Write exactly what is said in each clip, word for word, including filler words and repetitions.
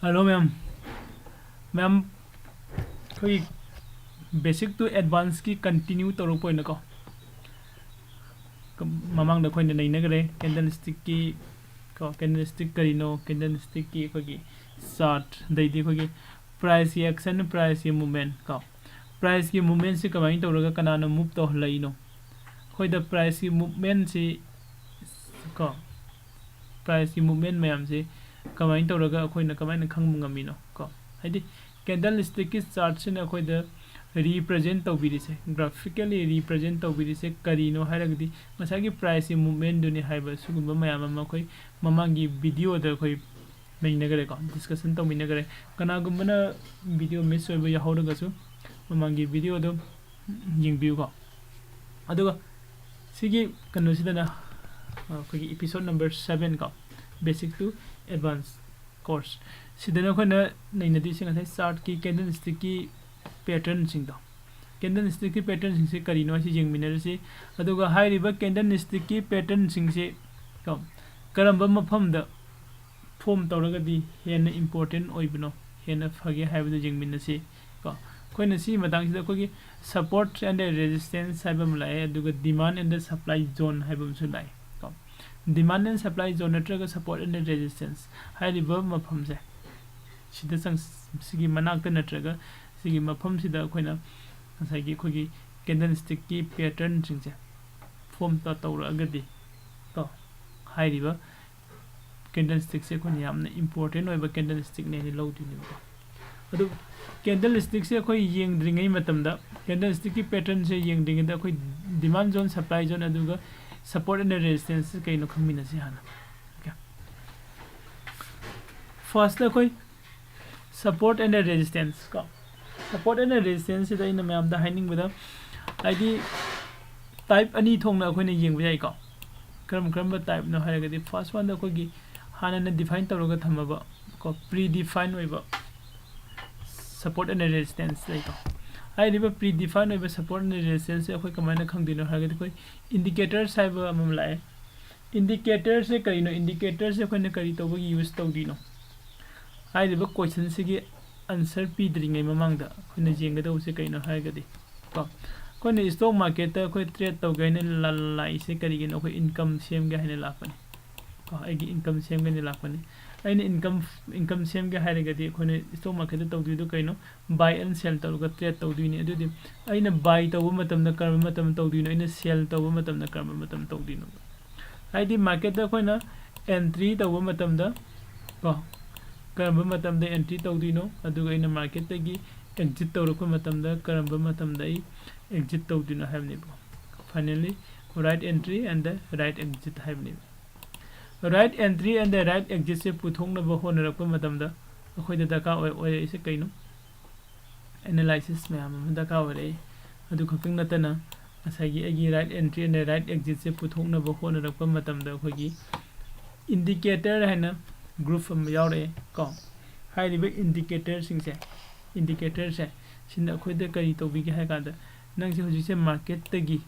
Hello ꯃꯌꯥꯝ, ꯃꯌꯥꯝ ꯑꯩꯈꯣꯏ basic to advance ꯀꯤ continue ꯇꯧꯔꯛꯄ ꯑꯣꯏꯅꯀꯣ, ꯀ- ꯃꯃꯥꯡꯗ ꯑꯩꯈꯣꯏꯅ ꯅꯩꯅꯈ꯭ꯔꯦ candlestick ꯀꯤ ꯀꯣ, candlestick ꯀꯔꯤꯅꯣ, candlestick ꯀꯤ ꯑꯩꯈꯣꯏꯒꯤ chart, ꯑꯗꯩꯗꯤ ꯑꯩꯈꯣꯏꯒꯤ price ꯀꯤ action, price ꯀꯤ movement ꯀꯣ, price ꯀꯤ movement ꯁꯤ ꯀꯃꯥꯏꯅ ꯇꯧꯔꯒ ꯀꯅꯥꯅ move ꯇꯧꯍꯜꯂꯛꯏꯅꯣ, ꯑꯩꯈꯣꯏꯗ price ꯀꯤ movement ꯁꯤ ꯀꯣ, price ꯀꯤ movement ꯃꯌꯥꯝꯁꯤ ꯀꯃꯥꯏꯅ ꯇꯧꯔꯒ ꯑꯩꯈꯣꯏꯅ ꯀꯃꯥꯏꯅ ꯈꯪꯕ ꯉꯝꯃꯤꯅꯣ ꯀꯣ? ꯍꯥꯏꯗꯤ candlestick ꯀꯤ chart ꯁꯤꯅ ꯑꯩꯈꯣꯏꯗ represent ꯇꯧꯕꯤꯔꯤꯁꯦ, graphically represent ꯇꯧꯕꯤꯔꯤꯁꯦ ꯀꯔꯤꯅꯣ ꯍꯥꯏꯔꯒꯗꯤ ꯉꯁꯥꯏꯒꯤ price ꯀꯤ movement ꯗꯨꯅꯤ ꯍꯥꯏꯕ ꯁꯤꯒꯨꯝꯕ ꯃꯌꯥꯝ ꯑꯃ ꯑꯩꯈꯣꯏ ꯃꯃꯥꯡꯒꯤ video ꯗ ꯑꯩꯈꯣꯏ ꯅꯩꯅꯈ꯭ꯔꯦꯀꯣ, discussion ꯇꯧꯃꯤꯟꯅꯈ꯭ꯔꯦ꯫ ꯀꯅꯥꯒꯨꯝꯕꯅ video miss ꯑꯣꯏꯕ ꯌꯥꯎꯍꯧꯔꯒꯁꯨ ꯃꯃꯥꯡꯒꯤ video ꯗꯣ ꯌꯦꯡꯕꯤꯌꯨꯀꯣ꯫ ꯑꯗꯨꯒ ꯁꯤꯒꯤ ꯀꯩꯅꯣꯁꯤꯗꯅ, ꯑ, ꯑꯩꯈꯣꯏꯒꯤ episode number seven ꯀꯣ, basic to advance course ꯁꯤꯗꯅ ꯑꯩꯈꯣꯏꯅ ꯅꯩꯅꯗꯣꯏꯁꯦ ꯉꯁꯥꯏ chart ꯀꯤ candlestick ꯀꯤ pattern ꯁꯤꯡꯗꯣ, candlestick ꯀꯤ pattern ꯁꯤꯡꯁꯦ ꯀꯔꯤꯅꯣ ꯍꯥꯏꯁꯤ ꯌꯦꯡꯃꯤꯟꯅꯔꯁꯤ꯫ ꯑꯗꯨꯒ ꯍꯥꯏꯔꯤꯕ candlestick ꯀꯤ pattern ꯁꯤꯡꯁꯦ ꯀꯣ, ꯀꯔꯝꯕ ꯃꯐꯝꯗ form ꯇꯧꯔꯒꯗꯤ ꯍꯦꯟꯅ important ꯑꯣꯏꯕꯅꯣ, ꯍꯦꯟꯅ ꯐꯒꯦ ꯍꯥꯏꯕꯗꯨ ꯌꯦꯡꯃꯤꯟꯅꯁꯤ ꯀꯣ꯫ ꯑꯩꯈꯣꯏꯅ ꯁꯤꯒꯤ ꯃꯇꯥꯡꯁꯤꯗ ꯑꯩꯈꯣꯏꯒꯤ support and resistance ꯍꯥꯏꯕ ꯑꯃ ꯂꯥꯛꯑꯦ, ꯑꯗꯨꯒ demand and supply zone ꯍꯥꯏꯕ ꯑꯃꯁꯨ ꯂꯥꯛꯑꯦ ꯀꯣ꯫ Demand and supply zone ꯅꯠꯇ꯭ꯔꯒ support and resistance ꯍꯥꯏꯔꯤꯕ ꯃꯐꯝꯁꯦ, ꯁꯤꯗ ꯆꯪ-, ꯁꯤꯒꯤ ꯃꯅꯥꯛꯇ ꯅꯠꯇ꯭ꯔꯒ ꯁꯤꯒꯤ ꯃꯐꯝꯁꯤꯗ ꯑꯩꯈꯣꯏꯅ ꯉꯁꯥꯏꯒꯤ ꯑꯩꯈꯣꯏꯒꯤ candlestick ꯀꯤ pattern ꯁꯤꯡꯁꯦ form ꯇ-, ꯇꯧꯔꯛꯑꯒꯗꯤ ꯀꯣ, ꯍꯥꯏꯔꯤꯕ candlestick ꯁꯦ ꯑꯩꯈꯣꯏꯅ ꯌꯥꯝꯅ important ꯑꯣꯏꯕ candlestick ꯅꯦꯅ ꯂꯧꯗꯣꯏꯅꯦꯕꯀꯣ꯫ ꯑꯗꯨ candlestick ꯁꯦ ꯑꯩꯈꯣꯏ ꯌꯦꯡꯗ꯭ꯔꯤꯉꯩ ꯃꯇꯝꯗ, candlestick ꯀꯤ pattern ꯁꯦ ꯌꯦꯡꯗ꯭ꯔꯤꯉꯩꯗ ꯑꯩꯈꯣꯏ demand zone, supply zone, ꯑꯗꯨꯒ support and resistance ꯁꯦ ꯀꯩꯅꯣ ꯈꯪꯃꯤꯟꯅꯁꯤ ꯍꯥꯟꯅ꯫ Okay꯫ First ꯇ ꯑꯩꯈꯣꯏ support and resistance ꯀꯣ, support and resistance ꯁꯤꯗ ꯑꯩꯅ ꯃꯌꯥꯝꯗ ꯍꯥꯏꯅꯤꯡꯕꯗ, ꯍꯥꯏꯗꯤ type ꯑꯅꯤ ꯊꯣꯛꯅ ꯑꯩꯈꯣꯏꯅ ꯌꯦꯡꯕ ꯌꯥꯏꯀꯣ꯫ ꯀꯔꯝ ꯀꯔꯝꯕ type ꯅꯣ ꯍꯥꯏꯔꯒꯗꯤ, first one ꯗ ꯑꯩꯈꯣꯏꯒꯤ ꯍꯥꯟꯅꯅ define ꯇꯧꯔꯒ ꯊꯝꯃꯕ ꯀꯣ, pre-define ꯑꯣꯏꯕ support and resistance ꯂꯩꯀꯣ꯫ ꯍꯥꯏꯔꯤꯕ pre-define ꯑꯣꯏꯕ support and resistance ꯁꯦ ꯑꯩꯈꯣꯏ ꯀꯃꯥꯏꯅ ꯈꯪꯗꯣꯏꯅꯣ ꯍꯥꯏꯔꯒꯗꯤ, ꯑꯩꯈꯣꯏ indicators ꯍꯥꯏꯕ ꯑꯃ ꯂꯥꯛꯑꯦ꯫ Indicator ꯁꯦ ꯀꯔꯤꯅꯣ? Indicator ꯁꯦ ꯑꯩꯈꯣꯏꯅ ꯀꯔꯤ ꯇꯧꯕꯒꯤ use ꯇꯧꯗꯣꯏꯅꯣ? ꯍꯥꯏꯔꯤꯕ ꯀꯣꯏꯁꯟꯁꯤꯒꯤ ꯑꯟꯁꯔ ꯄꯤꯗ꯭ꯔꯤꯉꯩ ꯃꯃꯥꯡꯗ ꯑꯩꯈꯣꯏꯅ ꯌꯦꯡꯒꯗꯧꯕꯁꯦ ꯀꯩꯅꯣ ꯍꯥꯏꯔꯒꯗꯤ ꯀꯣ, ꯑꯩꯈꯣꯏꯅ ꯏꯁꯇꯣꯛ ꯃꯥꯔꯀꯦꯠꯇ ꯑꯩꯈꯣꯏ ꯇ꯭ꯔꯦꯠ ꯇꯧꯒꯦ ꯍꯥꯏꯅ ꯂꯥꯛꯏꯁꯦ ꯀꯔꯤꯒꯤꯅꯣ? ꯑꯩꯈꯣꯏ ꯏꯟꯀꯝ ꯁꯦꯝꯒꯦ ꯍꯥꯏꯅ ꯂꯥꯛꯄꯅꯤ ꯀꯣ, ꯑꯩꯒꯤ ꯏꯟꯀꯝ ꯁꯦꯝꯒꯦ ꯍꯥꯏꯅ ꯂꯥꯛꯄꯅꯤ꯫ ꯑꯩꯅ ꯏꯟꯀꯝ ꯏꯟꯀꯝ ꯁꯦꯝꯒꯦ ꯍꯥꯏꯔꯒꯗꯤ ꯑꯩꯈꯣꯏꯅ ꯏꯁꯇꯣꯛ ꯃꯥꯔꯀꯦꯠꯇ ꯇꯧꯗꯣꯏꯗꯣ ꯀꯩꯅꯣ? ꯕꯥꯏ ꯑꯦꯟ ꯁꯦꯜ ꯇꯧꯔꯒ ꯇ꯭ꯔꯦꯠ ꯇꯧꯗꯣꯏꯅꯤ꯫ ꯑꯗꯨꯗꯤ ꯑꯩꯅ ꯕꯥꯏ ꯇꯧꯕ ꯃꯇꯝꯗ ꯀꯔꯝꯕ ꯃꯇꯝꯗ ꯇꯧꯗꯣꯏꯅꯣ? ꯑꯩꯅ ꯁꯦꯜ ꯇꯧꯕ ꯃꯇꯝꯗ ꯀꯔꯝꯕ ꯃꯇꯝꯗ ꯇꯧꯗꯣꯏꯅꯣ? ꯍꯥꯏꯗꯤ ꯃꯥꯔꯀꯦꯠꯇ ꯑꯩꯈꯣꯏꯅ ꯑꯦꯟꯇ꯭ꯔꯤ ꯇꯧꯕ ꯃꯇꯝꯗ ꯀꯣ, ꯀꯔꯝꯕ ꯃꯇꯝꯗ ꯑꯦꯟꯇ꯭ꯔꯤ ꯇꯧꯗꯣꯏꯅꯣ? ꯑꯗꯨꯒ ꯑꯩꯅ ꯃꯥꯔꯀꯦꯠꯇꯒꯤ ꯑꯦꯛꯖꯤꯠ ꯇꯧꯔꯛꯄ ꯃꯇꯝꯗ ꯀꯔꯝꯕ ꯃꯇꯝꯗ ꯑꯩ ꯑꯦꯛꯖꯤꯠ ꯇꯧꯗꯣꯏꯅꯣ ꯍꯥꯏꯕꯅꯦꯕ꯫ Finally, right entry and the right exit ꯍꯥꯏꯕꯅꯦꯕ꯫ Right entry and the right ꯑꯦꯛꯖꯤꯠꯁꯦ ꯄꯨꯊꯣꯛꯅꯕ ꯍꯣꯠꯅꯔꯛꯄ ꯃꯇꯝꯗ ꯑꯩꯈꯣꯏꯗ ꯗꯔꯀꯥꯔ ꯑꯣꯏ ꯑꯣꯏꯔꯛꯏꯁꯦ ꯀꯩꯅꯣ? ꯑꯦꯅꯥꯂꯥꯏꯁꯤꯁ ꯃꯌꯥꯝ ꯑꯃ ꯗꯔꯀꯥꯔ ꯑꯣꯏꯔꯛꯏ꯫ ꯑꯗꯨ ꯈꯛꯇꯪ ꯅꯠꯇꯅ ꯉꯁꯥꯏꯒꯤ ꯑꯩꯒꯤ right entry and the right ꯑꯦꯛꯖꯤꯠꯁꯦ ꯄꯨꯊꯣꯛꯅꯕ ꯍꯣꯠꯅꯔꯛꯄ ꯃꯇꯝꯗ ꯑꯩꯈꯣꯏꯒꯤ ꯏꯟꯗꯤꯀꯦꯇꯔ ꯍꯥꯏꯅ ꯒ꯭ꯔꯨꯞ ꯑꯃ ꯌꯥꯎꯔꯛꯑꯦ ꯀꯣ꯫ ꯍꯥꯏꯔꯤꯕ ꯏꯟꯗꯤꯀꯦꯇꯔꯁꯤꯡꯁꯦ, ꯏꯟꯗꯤꯀꯦꯇꯔꯁꯦ ꯁꯤꯅ ꯑꯩꯈꯣꯏꯗ ꯀꯔꯤ ꯇꯧꯕꯤꯒꯦ ꯍꯥꯏ ꯀꯥꯟꯗ, ꯅꯪꯁꯦ ꯍꯧꯖꯤꯛꯁꯦ ꯃꯥꯔꯀꯦꯠꯇꯒꯤ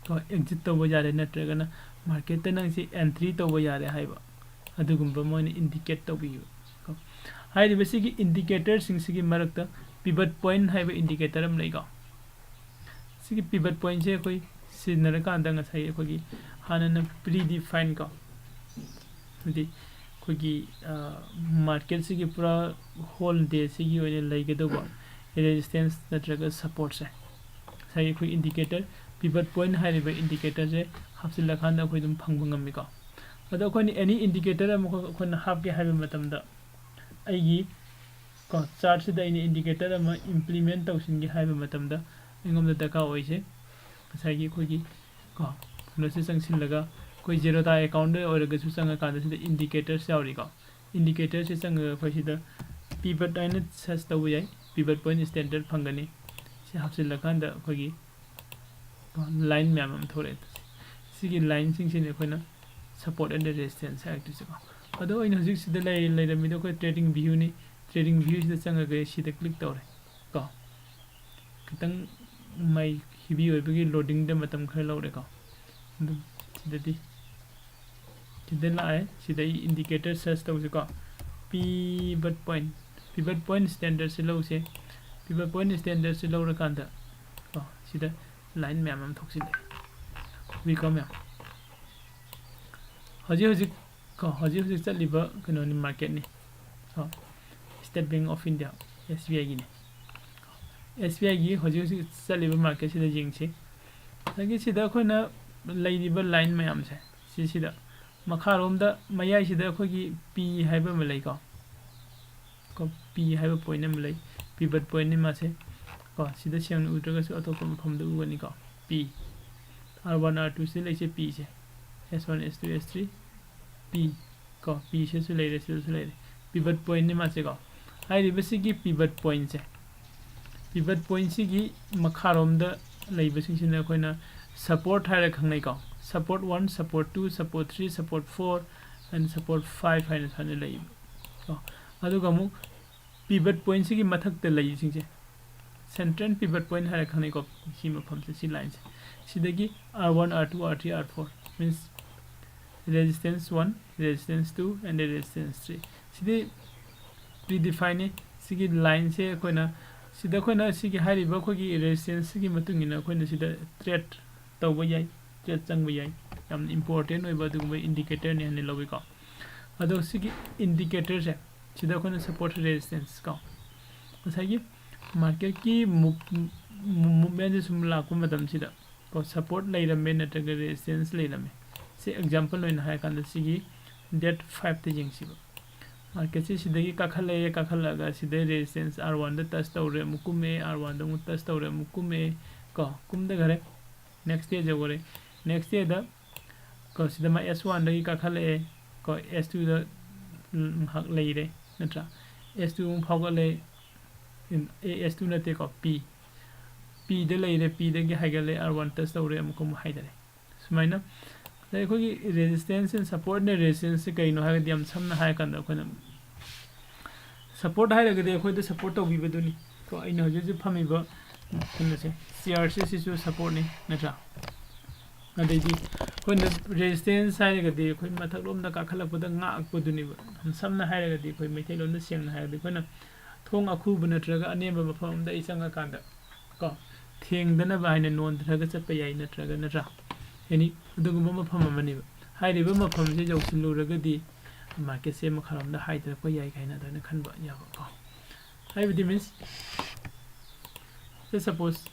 ꯀꯣ ꯑꯦꯛꯖꯤꯠ ꯇꯧꯕ ꯌꯥꯔꯦ, ꯅꯠꯇ꯭ꯔꯒꯅ ꯃꯥꯔꯀꯦꯠꯇ ꯅꯪꯁꯦ ꯑꯦꯟꯇ꯭ꯔꯤ ꯇꯧꯕ ꯌꯥꯔꯦ ꯍꯥꯏꯕ ꯑꯗꯨꯒꯨꯝꯕ ꯃꯣꯏꯅ ꯏꯟꯗꯤꯀꯦꯠ ꯇꯧꯕꯤꯕ ꯀꯣ꯫ ꯍꯥꯏꯔꯤꯕꯁꯤꯒꯤ ꯏꯟꯗꯤꯀꯦꯇꯔꯁꯤꯡꯁꯤꯒꯤ ꯃꯔꯛꯇ ꯄꯤꯚꯠ ꯄꯣꯏꯟꯠ ꯍꯥꯏꯕ ꯏꯟꯗꯤꯀꯦꯇꯔ ꯑꯃ ꯂꯩꯀꯣ꯫ ꯁꯤꯒꯤ ꯄꯤꯚꯠ ꯄꯣꯏꯟꯠꯁꯦ ꯑꯩꯈꯣꯏ ꯁꯤꯖꯤꯟꯅꯔꯀꯥꯟꯗ ꯉꯁꯥꯏ ꯑꯩꯈꯣꯏꯒꯤ ꯍꯥꯟꯅꯅ ꯄ꯭ꯔꯤ ꯗꯤꯐꯥꯏꯟ ꯀꯣ, ꯍꯥꯏꯗꯤ ꯑꯩꯈꯣꯏꯒꯤ ꯃꯥꯔꯀꯦꯠꯁꯤꯒꯤ ꯄꯨꯔꯥ ꯍꯣꯜ ꯗꯦꯁꯤꯒꯤ ꯑꯣꯏꯅ ꯂꯩꯒꯗꯧꯕ ꯔꯦꯖꯤꯁꯇꯦꯟꯁ ꯅꯠꯇ꯭ꯔꯒ ꯁꯄꯣꯔꯠꯁꯦ ꯉꯁꯥꯏꯒꯤ ꯑꯩꯈꯣꯏ ꯏꯟꯗꯤꯀꯦꯇꯔ, ꯄꯤꯚꯠ ꯄꯣꯏꯟꯠ ꯍꯥꯏꯔꯤꯕ ꯏꯟꯗꯤꯀꯦꯇꯔꯁꯦ ꯍꯥꯞꯆꯤꯜꯂꯀꯥꯟꯗ ꯑꯩꯈꯣꯏ ꯑꯗꯨꯝ ꯐꯪꯕ ꯉꯝꯃꯤꯀꯣ꯫ ꯑꯗꯣ ꯑꯩꯈꯣꯏꯅ ꯑꯦꯅꯤ ꯏꯟꯗꯤꯀꯦꯇꯔ ꯑꯃꯈꯛ ꯑꯩꯈꯣꯏꯅ ꯍꯥꯞꯀꯦ ꯍꯥꯏꯕ ꯃꯇꯝꯗ, ꯑꯩꯒꯤ ꯀꯣ ꯆꯥꯔꯠꯁꯤꯗ ꯑꯩꯅ ꯏꯟꯗꯤꯀꯦꯇꯔ ꯑꯃ ꯏꯝꯄ꯭ꯂꯤꯃꯦꯟ ꯇꯧꯁꯤꯟꯒꯦ ꯍꯥꯏꯕ ꯃꯇꯝꯗ ꯑꯩꯉꯣꯟꯗ ꯗꯔꯀꯥꯔ ꯑꯣꯏꯁꯦ ꯉꯁꯥꯏꯒꯤ ꯑꯩꯈꯣꯏꯒꯤ ꯀꯣ ꯀꯩꯅꯣꯁꯦ ꯆꯪꯁꯤꯜꯂꯒ, ꯑꯩꯈꯣꯏ ꯖꯦꯔꯣꯗꯥ ꯑꯦꯀꯥꯎꯟꯗ ꯑꯣꯏꯔꯒꯁꯨ ꯆꯪꯉꯀꯥꯟꯗ ꯁꯤꯗ ꯏꯟꯗꯤꯀꯦꯇꯔꯁ ꯌꯥꯎꯔꯤꯀꯣ꯫ ꯏꯟꯗꯤꯀꯦꯇꯔꯁꯦ ꯆꯪꯉꯒ ꯑꯩꯈꯣꯏ ꯁꯤꯗ ꯄꯤꯚꯠ ꯍꯥꯏꯅ ꯁꯔꯆ ꯇꯧꯕ ꯌꯥꯏ, ꯄꯤꯚꯠ ꯄꯣꯏꯟꯠ ꯁ꯭ꯇꯦꯟꯗꯔꯠ ꯐꯪꯒꯅꯤ꯫ ꯁꯤ ꯍꯥꯞꯆꯤꯜꯂꯀꯥꯟꯗ ꯑꯩꯈꯣꯏꯒꯤ ꯂꯥꯏꯟ ꯃꯌꯥꯝ ꯑꯃ ꯊꯣꯛꯂꯛꯑꯦ꯫ ꯁꯤꯒꯤ ꯂꯥꯏꯟꯁꯤꯡꯁꯤꯅꯤ ꯑꯩꯈꯣꯏꯅ ꯁꯄꯣꯔꯠ ꯑꯦꯟ ꯔꯦꯖꯤꯁꯇꯦꯟꯁ ꯍꯥꯏꯔꯛꯇꯣꯏꯁꯦꯀꯣ꯫ ꯑꯗꯣ ꯑꯩꯅ ꯍꯧꯖꯤꯛ ꯁꯤꯗ ꯂꯩ-, ꯂꯩꯔꯝꯃꯤꯗꯣ ꯑꯩꯈꯣꯏ ꯇ꯭ꯔꯦꯗꯤꯡ ꯚ꯭ꯌꯨꯅꯤ꯫ ꯇ꯭ꯔꯦꯗꯤꯡ ꯚ꯭ꯌꯨꯁꯤꯗ ꯆꯪꯉꯒ ꯁꯤꯗ ꯀ꯭ꯂꯤꯛ ꯇꯧꯔꯦ ꯀꯣ꯫ ꯈꯤꯇꯪ ꯃꯩ ꯍꯦꯚꯤ ꯑꯣꯏꯕꯒꯤ ꯂꯣꯗꯤꯡꯗ ꯃꯇꯝ ꯈꯔ ꯂꯧꯔꯦꯀꯣ꯫ ꯑꯗꯨꯝ ꯁꯤꯗꯗꯤ ꯁꯤꯗ ꯂꯥꯛꯑꯦ꯫ ꯁꯤꯗ ꯑꯩ ꯏꯟꯗꯤꯀꯦꯇꯔ ꯁꯔꯆ ꯇꯧꯁꯤꯀꯣ꯫ Pivot point, pivot point standard ꯁꯤ ꯂꯧꯁꯦ꯫ Pivot point standard ꯁꯤ ꯂꯧꯔꯀꯥꯟꯗ ꯀꯣ, ꯁꯤꯗ line ꯃꯌꯥꯝ ꯑꯃ ꯊꯣꯛꯆꯤꯜꯂꯛꯑꯦ, ꯎꯏꯀꯣ ꯃꯌꯥꯝ? ꯍꯧꯖꯤꯛ ꯍꯧꯖꯤꯛ ꯀꯣ, ꯍꯧꯖꯤꯛ ꯍꯧꯖꯤꯛ ꯆꯠꯂꯤꯕ ꯀꯩꯅꯣꯅꯤ, market ꯅꯤ ꯀꯣ, State Bank of India, S B I Guinea. S B I ꯒꯤ ꯍꯧꯖꯤꯛ ꯍꯧꯖꯤꯛ ꯆꯠꯂꯤꯕ market ꯁꯤꯗ ꯌꯦꯡꯁꯤ꯫ ꯑꯗꯒꯤ ꯁꯤꯗ ꯑꯩꯈꯣꯏꯅ ꯂꯩꯔꯤꯕ line ꯃꯌꯥꯝꯁꯦ, ꯁꯤꯁꯤꯗ ꯃꯈꯥꯔꯣꯝꯗ ꯃꯌꯥꯏꯁꯤꯗ ꯑꯩꯈꯣꯏꯒꯤ P ꯍꯥꯏꯕ ꯑꯃ ꯂꯩꯀꯣ, ꯀꯣ, P ꯍꯥꯏꯕ point ꯑꯃ ꯂꯩ, pivot point ꯅꯤ ꯃꯥꯁꯦ ꯀꯣ꯫ ꯁꯤꯗ ꯁꯦꯡꯅ ꯎꯗ꯭ꯔꯒꯁꯨ ꯑꯇꯣꯞꯄ ꯃꯐꯝꯗ ꯎꯒꯅꯤꯀꯣ꯫ P, R one, R two ꯁꯤꯗ ꯂꯩꯁꯦ, P ꯁꯦ, S one, S two, S three, P ꯀꯣ, P ꯁꯤꯁꯨ ꯂꯩꯔꯦ, ꯁꯤꯗꯁꯨ ꯂꯩꯔꯦ, pivot point ꯅꯤ ꯃꯥꯁꯦ ꯀꯣ꯫ ꯍꯥꯏꯔꯤꯕꯁꯤꯒꯤ pivot point ꯁꯦ, pivot point ꯁꯤꯒꯤ ꯃꯈꯥꯔꯣꯝꯗ ꯂꯩꯕꯁꯤꯡꯁꯤꯅ ꯑꯩꯈꯣꯏꯅ support ꯍꯥꯏꯔ ꯈꯪꯅꯩꯀꯣ꯫ Support one, support two, support three, support four and support five ꯍꯥꯏꯅ ꯁꯨꯃꯥꯏꯅ ꯂꯩꯌꯦꯕ ꯀꯣ꯫ ꯑꯗꯨꯒ ꯑꯃꯨꯛ pivot point ꯁꯤꯒꯤ ꯃꯊꯛꯇ ꯂꯩꯔꯤꯁꯤꯡꯁꯦ, central pivot point ꯍꯥꯏꯔ ꯈꯪꯅꯩꯀꯣ꯫ ꯁꯤ ꯃꯐꯝꯁꯦ, ꯁꯤ line ꯁꯦ, ꯁꯤꯗꯒꯤ R one, R two, R three, R four, means resistance one, resistance two and resistance three꯫ CD predefine ꯅꯤ꯫ ꯁꯤꯒꯤ line ꯁꯦ ꯑꯩꯈꯣꯏꯅ, ꯁꯤꯗ ꯑꯩꯈꯣꯏꯅ ꯁꯤꯒꯤ ꯍꯥꯏꯔꯤꯕ ꯑꯩꯈꯣꯏꯒꯤ resistance ꯁꯤꯒꯤ ꯃꯇꯨꯡ ꯏꯟꯅ ꯑꯩꯈꯣꯏꯅ ꯁꯤꯗ trade ꯇꯧꯕ ꯌꯥꯏ, trade ꯆꯪꯕ ꯌꯥꯏ꯫ ꯌꯥꯝꯅ important ꯑꯣꯏꯕ ꯑꯗꯨꯒꯨꯝꯕ indicator ꯅꯤ ꯍꯥꯏꯅ ꯂꯧꯏꯀꯣ꯫ ꯑꯗꯣ ꯁꯤꯒꯤ indicator ꯁꯦ, ꯁꯤꯗ ꯑꯩꯈꯣꯏꯅ support, resistance ꯀꯣ, ꯉꯁꯥꯏꯒꯤ market ꯀꯤ move-, movement ꯁꯦ ꯁꯨꯝ ꯂꯥꯛꯄ ꯃꯇꯝꯁꯤꯗ ꯀꯣ, support ꯂꯩꯔꯝꯃꯦ ꯅꯠꯇ꯭ꯔꯒ resistance ꯂꯩꯔꯝꯃꯦ꯫ ꯁꯤ example ꯑꯣꯏꯅ ꯍꯥꯏꯔꯀꯥꯟꯗ ꯁꯤꯒꯤ date five ꯇ ꯌꯦꯡꯁꯤꯕ꯫ Market ꯁꯤ ꯁꯤꯗꯒꯤ ꯀꯥꯈꯠꯂꯛꯑꯦ, ꯀꯥꯈꯠꯂꯛꯑꯒ ꯁꯤꯗꯩ resistance R one ꯗ touch ꯇꯧꯔꯦ, ꯑꯃꯨꯛ ꯀꯨꯝꯃꯛꯑꯦ, R one ꯗ ꯑꯃꯨꯛ touch ꯇꯧꯔꯦ, ꯑꯃꯨꯛ ꯀꯨꯝꯃꯛꯑꯦ ꯀꯣ, ꯀꯨꯝꯊꯈꯔꯦ꯫ Next day ꯌꯧꯈꯔꯦ꯫ Next day ꯗ ꯀꯣ, ꯁꯤꯗ ꯃꯥ S one ꯗꯒꯤ ꯀꯥꯈꯠꯂꯛꯑꯦ ꯀꯣ, S two ꯗ ꯉꯥꯏꯍꯥꯛ ꯂꯩꯔꯦ, ꯅꯠꯇ꯭ꯔꯥ? S two ꯑꯃꯨꯛ ꯐꯥꯎꯒꯠꯂꯦ, ꯑꯦ, S two ꯅꯠꯇꯦꯀꯣ, P, P ꯗ ꯂꯩꯔꯦ, P ꯗꯒꯤ ꯍꯥꯏꯒꯠꯂꯦ, R one touch ꯇꯧꯔꯦ, ꯑꯃꯨꯛꯀ ꯑꯃꯨꯛ ꯍꯥꯏꯊꯔꯦ꯫ ꯁꯨꯃꯥꯏꯅ ꯑꯗꯩ ꯑꯩꯈꯣꯏꯒꯤ resistance and support ꯅ resistance ꯁꯦ ꯀꯩꯅꯣ ꯍꯥꯏꯔꯒꯗꯤ, ꯌꯥꯝ ꯁꯝꯅ ꯍꯥꯏꯔꯀꯥꯟꯗ ꯑꯩꯈꯣꯏꯅ support ꯍꯥꯏꯔꯒꯗꯤ ꯑꯩꯈꯣꯏꯗ support ꯇꯧꯕꯤꯕꯗꯨꯅꯤ ꯀꯣ꯫ ꯑꯩꯅ ꯍꯧꯖꯤꯛ ꯍꯧꯖꯤꯛ ꯐꯝꯃꯤꯕ ꯀꯩꯅꯣꯁꯦ, chair ꯁꯦ, ꯁꯤꯁꯨ support ꯅꯤ, ꯅꯠꯇ꯭ꯔꯥ? ꯑꯗꯩꯗꯤ ꯑꯩꯈꯣꯏꯅ ꯔꯦꯖꯤꯁꯇꯦꯟꯁ ꯍꯥꯏꯔꯒꯗꯤ ꯑꯩꯈꯣꯏ ꯃꯊꯛꯂꯣꯝꯗ ꯀꯥꯈꯠꯂꯛꯄꯗ ꯉꯥꯛꯄꯗꯨꯅꯦꯕ꯫ ꯁꯝꯅ ꯍꯥꯏꯔꯒꯗꯤ, ꯑꯩꯈꯣꯏ ꯃꯩꯇꯩꯂꯣꯟꯗ ꯁꯦꯡꯅ ꯍꯥꯏꯔꯒꯗꯤ, ꯑꯩꯈꯣꯏꯅ ꯊꯣꯡ ꯑꯈꯨꯕ ꯅꯠꯇ꯭ꯔꯒ ꯑꯅꯦꯝꯕ ꯃꯐꯝ ꯑꯃꯗ ꯑꯩ ꯆꯪꯉꯀꯥꯟꯗ ꯀꯣ, ꯊꯦꯡꯗꯅꯕ ꯍꯥꯏꯅ ꯅꯣꯟꯊꯔꯒ ꯆꯠꯄ ꯌꯥꯏ, ꯅꯠꯇ꯭ꯔꯒ, ꯅꯠꯇ꯭ꯔꯥ? ꯑꯦꯅꯤ ꯑꯗꯨꯒꯨꯝꯕ ꯃꯐꯝ ꯑꯃꯅꯦꯕ꯫ ꯍꯥꯏꯔꯤꯕ ꯃꯐꯝꯁꯦ ꯌꯧꯁꯤꯜꯂꯨꯔꯒꯗꯤ ꯃꯥꯔꯀꯦꯠꯁꯦ ꯃꯈꯥꯔꯣꯝꯗ ꯍꯥꯏꯊꯔꯛꯄ ꯌꯥꯏ ꯀꯥꯏꯅ ꯑꯗꯨꯃꯥꯏꯅ ꯈꯟꯕ ꯌꯥꯕ ꯀꯣ꯫ ꯍꯥꯏꯕꯗꯤ, ꯃꯤꯟꯁ, ꯁꯄꯣꯁ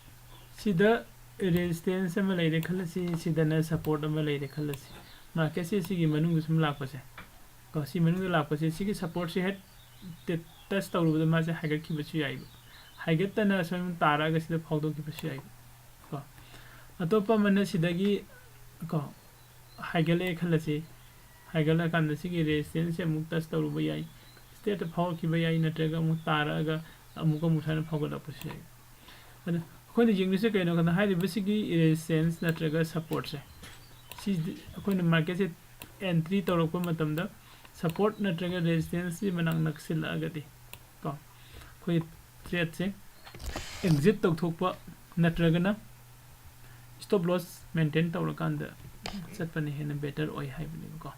ꯁꯤꯗ ꯔꯦꯖꯤꯁꯇꯦꯟꯁ ꯑꯃ ꯂꯩꯔꯦ ꯈꯜꯂꯁꯤ, ꯁꯤꯗꯅ ꯁꯄꯣꯔꯠ ꯑꯃ ꯂꯩꯔꯦ ꯈꯜꯂꯁꯤ꯫ ꯃꯥꯔꯀꯦꯠꯁꯦ ꯁꯤꯒꯤ ꯃꯅꯨꯡꯗ ꯁꯨꯝ ꯂꯥꯛꯄꯁꯦ ꯀꯣ, ꯁꯤ ꯃꯅꯨꯡꯗ ꯂꯥꯛꯄꯁꯦ, ꯁꯤꯒꯤ ꯁꯄꯣꯔꯠꯁꯦ ꯍꯦꯛ ꯇꯆ ꯇꯧꯔꯨꯕꯗ ꯃꯥꯁꯦ ꯍꯥꯏꯒꯠꯈꯤꯕꯁꯨ ꯌꯥꯏꯕ꯫ ꯍꯥꯏꯒꯠꯇꯅ ꯁꯨꯝ ꯇꯥꯔꯛꯑꯒ ꯁꯤꯗ ꯐꯥꯎꯗꯣꯛꯈꯤꯕꯁꯨ ꯌꯥꯏꯕ ꯀꯣ꯫ ꯑꯇꯣꯞꯄ ꯑꯃꯅ ꯁꯤꯗꯒꯤ ꯀꯣ, ꯍꯥꯏꯒꯠꯂꯛꯑꯦ ꯈꯜꯂꯁꯤ꯫ ꯍꯥꯏꯒꯠꯂꯛꯑꯀꯥꯟꯗ ꯁꯤꯒꯤ ꯔꯦꯖꯤꯁꯇꯦꯟꯁꯁꯦ ꯑꯃꯨꯛ ꯇꯆ ꯇꯧꯔꯨꯕ ꯌꯥꯏ, ꯁ꯭ꯇ꯭ꯔꯦꯠꯇ ꯐꯥꯎꯔꯛꯈꯤꯕ ꯌꯥꯏ, ꯅꯠꯇ꯭ꯔꯒ ꯑꯃꯨꯛ ꯇꯥꯔꯛꯑꯒ ꯑꯃꯨꯛ, ꯑꯃꯨꯛ ꯁꯨꯃꯥꯏꯅ ꯐꯥꯎꯒꯠꯂꯛꯄꯁꯨ ꯌꯥꯏ꯫ ꯑꯗꯣ ꯑꯩꯈꯣꯏꯅ ꯌꯦꯡꯗꯣꯏꯁꯦ ꯀꯩꯅꯣ ꯀꯥꯟꯗ, ꯍꯥꯏꯔꯤꯕꯁꯤꯒꯤ ꯔꯦꯖꯤꯁꯇꯦꯟꯁ ꯅꯠꯇ꯭ꯔꯒ ꯁꯄꯣꯔꯠꯁꯦ, ꯁꯤꯗꯤ ꯑꯩꯈꯣꯏꯅ ꯃꯥꯔꯀꯦꯠꯁꯦ ꯑꯦꯟꯇ꯭ꯔꯤ ꯇꯧꯔꯛꯄ ꯃꯇꯝꯗ ꯁꯄꯣꯔꯠ ꯅꯠꯇ꯭ꯔꯒ ꯔꯦꯖꯤꯁꯇꯦꯟꯁꯁꯤ ꯃꯅꯥꯛ ꯅꯛꯁꯤꯜꯂꯛꯑꯒꯗꯤ ꯀꯣ, ꯑꯩꯈꯣꯏ ꯇ꯭ꯔꯦꯠꯁꯦ ꯑꯦꯛꯖꯤꯠ ꯇꯧꯊꯣꯛꯄ ꯅꯠꯇ꯭ꯔꯒꯅ ꯁ꯭ꯇꯣꯞ ꯂꯣꯁ ꯃꯦꯟꯇꯦꯟ ꯇꯧꯔꯀꯥꯟꯗ ꯆꯠꯄꯅ ꯍꯦꯟꯅ ꯕꯦꯇꯔ ꯑꯣꯏ ꯍꯥꯏꯕꯅꯦꯕꯀꯣ꯫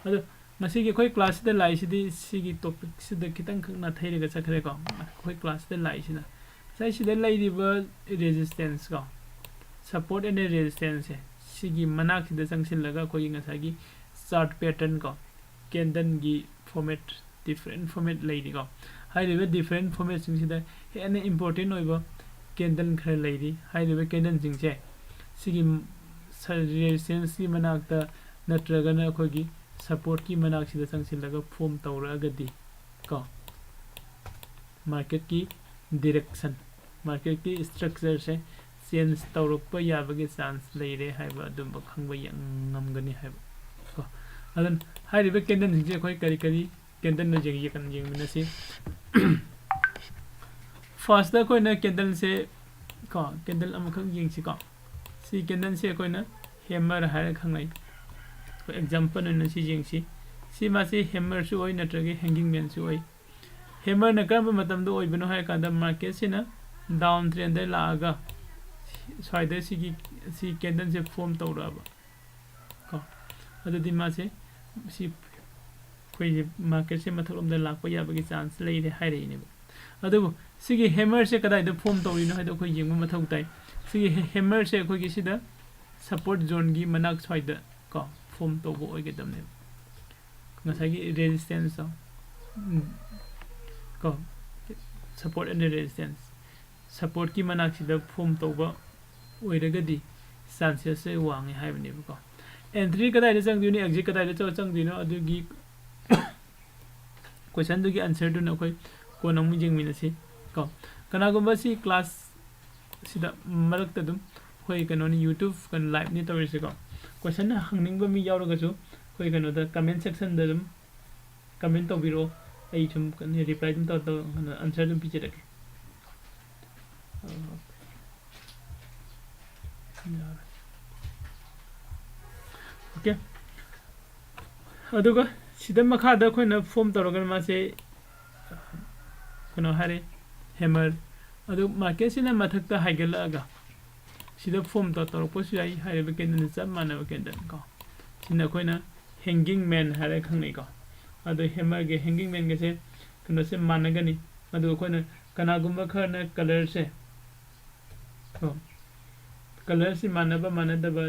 ꯑꯗꯣ ꯉꯁꯤꯒꯤ ꯑꯩꯈꯣꯏ ꯀ꯭ꯂꯥꯁꯁꯤꯗ ꯂꯥꯛꯏꯁꯤꯗꯤ ꯁꯤꯒꯤ ꯇꯣꯄꯤꯛꯁꯤꯗ ꯈꯤꯇꯪꯈꯛ ꯅꯥꯊꯩꯔꯒ ꯆꯠꯈ꯭ꯔꯦꯀꯣ꯫ ꯑꯩꯈꯣꯏ ꯀ꯭ꯂꯥꯁꯁꯤꯗ ꯂꯥꯛꯏꯁꯤꯅ ꯉꯁꯥꯏ ꯁꯤꯗ ꯂꯩꯔꯤꯕ ꯔꯦꯖꯤꯁꯇꯦꯟꯁ ꯀꯣ, ꯁꯄꯣꯔꯠ ꯑꯦꯟ ꯔꯦꯖꯤꯁꯇꯦꯟꯁꯁꯦ, ꯁꯤꯒꯤ ꯃꯅꯥꯛꯁꯤꯗ ꯆꯪꯁꯤꯜꯂꯒ ꯑꯩꯈꯣꯏꯒꯤ ꯉꯁꯥꯏꯒꯤ ꯆꯥꯔꯠ ꯄꯦꯇꯔꯟ ꯀꯣ, ꯀꯦꯟꯗꯜꯒꯤ ꯐꯣꯔꯃꯦꯠ, ꯗꯤꯐ꯭ꯔꯦꯟ ꯐꯣꯔꯃꯦꯠ ꯂꯩꯔꯤꯀꯣ꯫ ꯍꯥꯏꯔꯤꯕ ꯗꯤꯐ꯭ꯔꯦꯟ ꯐꯣꯔꯃꯦꯠꯁꯤꯡꯁꯤꯗ ꯍꯦꯟꯅ ꯏꯝꯄꯣꯔꯇꯦꯟ ꯑꯣꯏꯕ ꯀꯦꯟꯗꯜ ꯈꯔ ꯂꯩꯔꯤ꯫ ꯍꯥꯏꯔꯤꯕ ꯀꯦꯟꯗꯜꯁꯤꯡꯁꯦ ꯁꯤꯒꯤ ꯔꯦꯖꯤꯁꯇꯦꯟꯁꯀꯤ ꯃꯅꯥꯛꯇ ꯅꯠꯇ꯭ꯔꯒꯅ ꯑꯩꯈꯣꯏꯒꯤ ꯁꯄꯣꯔꯠꯀꯤ ꯃꯅꯥꯛꯁꯤꯗ ꯆꯪꯁꯤꯜꯂꯒ ꯐꯣꯝ ꯇꯧꯔꯛꯑꯒꯗꯤ ꯀꯣ, ꯃꯥꯔꯀꯦꯠꯀꯤ ꯗꯤꯔꯦꯛꯁꯟ, ꯃꯥꯔꯀꯦꯠꯀꯤ ꯁ꯭ꯇ꯭ꯔꯛꯆꯔꯁꯦ ꯆꯦꯟꯖ ꯇꯧꯔꯛꯄ ꯌꯥꯕꯒꯤ ꯆꯥꯟꯁ ꯂꯩꯔꯦ ꯍꯥꯏꯕ ꯑꯗꯨꯝꯕ ꯈꯪꯕ ꯌꯥ-, ꯉꯝꯒꯅꯤ ꯍꯥꯏꯕ ꯀꯣ꯫ ꯑꯗꯨꯅ ꯍꯥꯏꯔꯤꯕ ꯀꯦꯟꯗꯜꯁꯤꯡꯁꯦ ꯑꯩꯈꯣꯏ ꯀꯔꯤ ꯀꯔꯤ ꯀꯦꯟꯗꯜꯅꯣ ꯌꯦꯡ-, ꯌꯦꯡ-, ꯌꯦꯡꯃꯤꯟꯅꯁꯤ꯫ ꯐꯥꯔꯁꯇ ꯑꯩꯈꯣꯏꯅ ꯀꯦꯟꯗꯜꯁꯦ ꯀꯣ, ꯀꯦꯟꯗꯜ ꯑꯃꯈꯛ ꯌꯦꯡꯁꯤꯀꯣ꯫ ꯁꯤ ꯀꯦꯟꯗꯜꯁꯦ ꯑꯩꯈꯣꯏꯅ ꯍꯦꯃꯔ ꯍꯥꯏꯔꯒ ꯈꯪꯅꯩ꯫ ꯑꯩꯈꯣꯏ ꯑꯦꯛꯖꯥꯝꯄꯜ ꯑꯣꯏꯅ ꯁꯤ ꯌꯦꯡꯁꯤ꯫ ꯁꯤ ꯃꯥꯁꯤ ꯍꯦꯃꯔꯁꯨ ꯑꯣꯏ, ꯅꯠꯇ꯭ꯔꯒ ꯍꯦꯡꯒꯤꯡ ꯃꯦꯟꯁꯨ ꯑꯣꯏ꯫ ꯍꯦꯃꯔꯅ ꯀꯔꯝꯕ ꯃꯇꯝꯗ ꯑꯣꯏꯕꯅꯣ ꯍꯥꯏꯔꯀꯥꯟꯗ, ꯃꯥꯔꯀꯦꯠꯁꯤꯅ ꯗꯥꯎꯟ ꯇ꯭ꯔꯦꯟꯗ ꯂꯥꯛꯑꯒ ꯁ꯭ꯋꯥꯏꯗ ꯁꯤꯒꯤ ꯁꯤ ꯀꯦꯟꯗꯜꯁꯦ ꯐꯣꯝ ꯇꯧꯔꯛꯑꯕ ꯀꯣ, ꯑꯗꯨꯗꯤ ꯃꯥꯁꯦ ꯁꯤ ꯑꯩꯈꯣꯏꯁꯦ ꯃꯥꯔꯀꯦꯠꯁꯦ ꯃꯊꯛꯂꯣꯝꯗ ꯂꯥꯛꯄ ꯌꯥꯕꯒꯤ ꯆꯥꯟꯁ ꯂꯩꯔꯦ ꯍꯥꯏꯔꯛꯏꯅꯦꯕ꯫ ꯑꯗꯨꯕꯨ ꯁꯤꯒꯤ ꯍꯦꯃꯔꯁꯦ ꯀꯗꯥꯏꯗ ꯐꯣꯝ ꯇꯧꯔꯤꯅꯣ ꯍꯥꯏꯗꯣ ꯑꯩꯈꯣꯏ ꯌꯦꯡꯕ ꯃꯊꯧ ꯇꯥꯏ꯫ ꯁꯤꯒꯤ ꯍꯦꯃꯔꯁꯦ ꯑꯩꯈꯣꯏꯒꯤ ꯁꯤꯗ ꯁꯞꯄꯣꯔꯠ ꯖꯣꯟꯒꯤ ꯃꯅꯥꯛ ꯁ꯭ꯋꯥꯏꯗ ꯀꯣ ꯐꯣꯝ ꯇꯧꯕ ꯑꯣꯏꯒꯗꯕꯅꯦꯕ꯫ ꯉꯁꯥꯏꯒꯤ ꯔꯦꯖꯤꯁꯇꯦꯟꯁꯇꯣ ꯀꯣ, ꯁꯞꯄꯣꯔꯠ ꯑꯦꯟ ꯔꯦꯖꯤꯁꯇꯦꯟꯁ, ꯁꯞꯄꯣꯔꯠꯀꯤ ꯃꯅꯥꯛꯁꯤꯗ ꯐꯣꯝ ꯇꯧꯕ ꯑꯣꯏꯔꯒꯗꯤ ꯆꯥꯟꯁꯦꯁꯁꯦ ꯋꯥꯡꯉꯦ ꯍꯥꯏꯕꯅꯦꯕꯀꯣ꯫ ꯑꯦꯟꯇ꯭ꯔꯤ ꯀꯗꯥꯏꯗ ꯆꯪꯗꯣꯏꯅꯣ, ꯑꯦꯛꯖꯤꯠ ꯀꯗꯥꯏꯗ ꯆ- ꯆꯪꯗꯣꯏꯅꯣ, ꯑꯗꯨꯒꯤ ꯀꯣꯏꯁꯟꯗꯨꯒꯤ ꯑꯟꯁꯔꯗꯨꯅ ꯑꯩꯈꯣꯏ ꯀꯣꯟꯅ ꯑꯃꯨꯛ ꯌꯦꯡꯃꯤꯟꯅꯁꯤ ꯀꯣ꯫ ꯀꯅꯥꯒꯨꯝꯕ ꯁꯤ ꯀ꯭ꯂꯥꯁ ꯁꯤꯗ ꯃꯔꯛꯇ ꯑꯗꯨꯝ ꯑꯩꯈꯣꯏ ꯀꯩꯅꯣꯅꯤ, ꯌꯨꯇ꯭ꯌꯨꯕ ꯀꯩꯅꯣ ꯂꯥꯏꯚꯅꯤ ꯇꯧꯔꯤꯁꯦꯀꯣ꯫ ꯀꯣꯏꯁꯟ ꯍꯪꯅꯤꯡꯕ ꯃꯤ ꯌꯥꯎꯔꯒꯁꯨ ꯑꯩꯈꯣꯏ ꯀꯩꯅꯣꯗ ꯀꯃꯦꯟ ꯁꯦꯛꯁꯟꯗ ꯑꯗꯨꯝ ꯀꯃꯦꯟ ꯇꯧꯕꯤꯔꯛꯑꯣ꯫ ꯑꯩ ꯁꯨꯝ ꯔꯤꯄ꯭ꯂꯥꯏ ꯑꯗꯨꯝ ꯇꯧ ꯇꯧ ꯑꯟꯁꯔ ꯑꯗꯨꯝ ꯄꯤꯖꯔꯛꯀꯦ꯫ ꯑꯣꯀꯦ, ꯑꯗꯨꯒ ꯁꯤꯗ ꯃꯈꯥꯗ ꯑꯩꯈꯣꯏꯅ ꯐꯣꯝ ꯇꯧꯔꯒꯅ ꯃꯥꯁꯦ ꯀꯩꯅꯣ ꯍꯥꯏꯔꯦ, ꯍꯦꯃꯔ꯫ ꯑꯗꯨ ꯃꯥꯔꯀꯦꯠꯁꯤꯅ ꯃꯊꯛꯇ ꯍꯥꯏꯒꯠꯂꯛꯑꯒ ꯁꯤꯗ ꯐꯣꯝ ꯇꯧ ꯇꯧꯔꯛꯄꯁꯨ ꯌꯥꯏ꯫ ꯍꯥꯏꯔꯤꯕ ꯀꯦꯟꯗꯜꯅ ꯆꯞ ꯃꯥꯟꯅꯕ ꯀꯦꯟꯗꯜ ꯀꯣ꯫ ꯁꯤꯅ ꯑꯩꯈꯣꯏꯅ ꯍꯦꯡꯒꯤꯡ ꯃꯦꯟ ꯍꯥꯏꯔꯒ ꯈꯪꯅꯩꯀꯣ꯫ ꯑꯗꯣ ꯍꯦꯃꯔꯒ ꯍꯦꯡꯒꯤꯡ ꯃꯦꯟꯒꯁꯦ ꯀꯩꯅꯣꯁꯦ ꯃꯥꯟꯅꯒꯅꯤ꯫ ꯑꯗꯨ ꯑꯩꯈꯣꯏꯅ ꯀꯅꯥꯒꯨꯝꯕ ꯈꯔꯅ ꯀꯂꯔꯁꯦ ꯀꯣ, ꯀꯂꯔꯁꯤ ꯃꯥꯟꯅꯕ ꯃꯥꯟꯅꯗꯕ,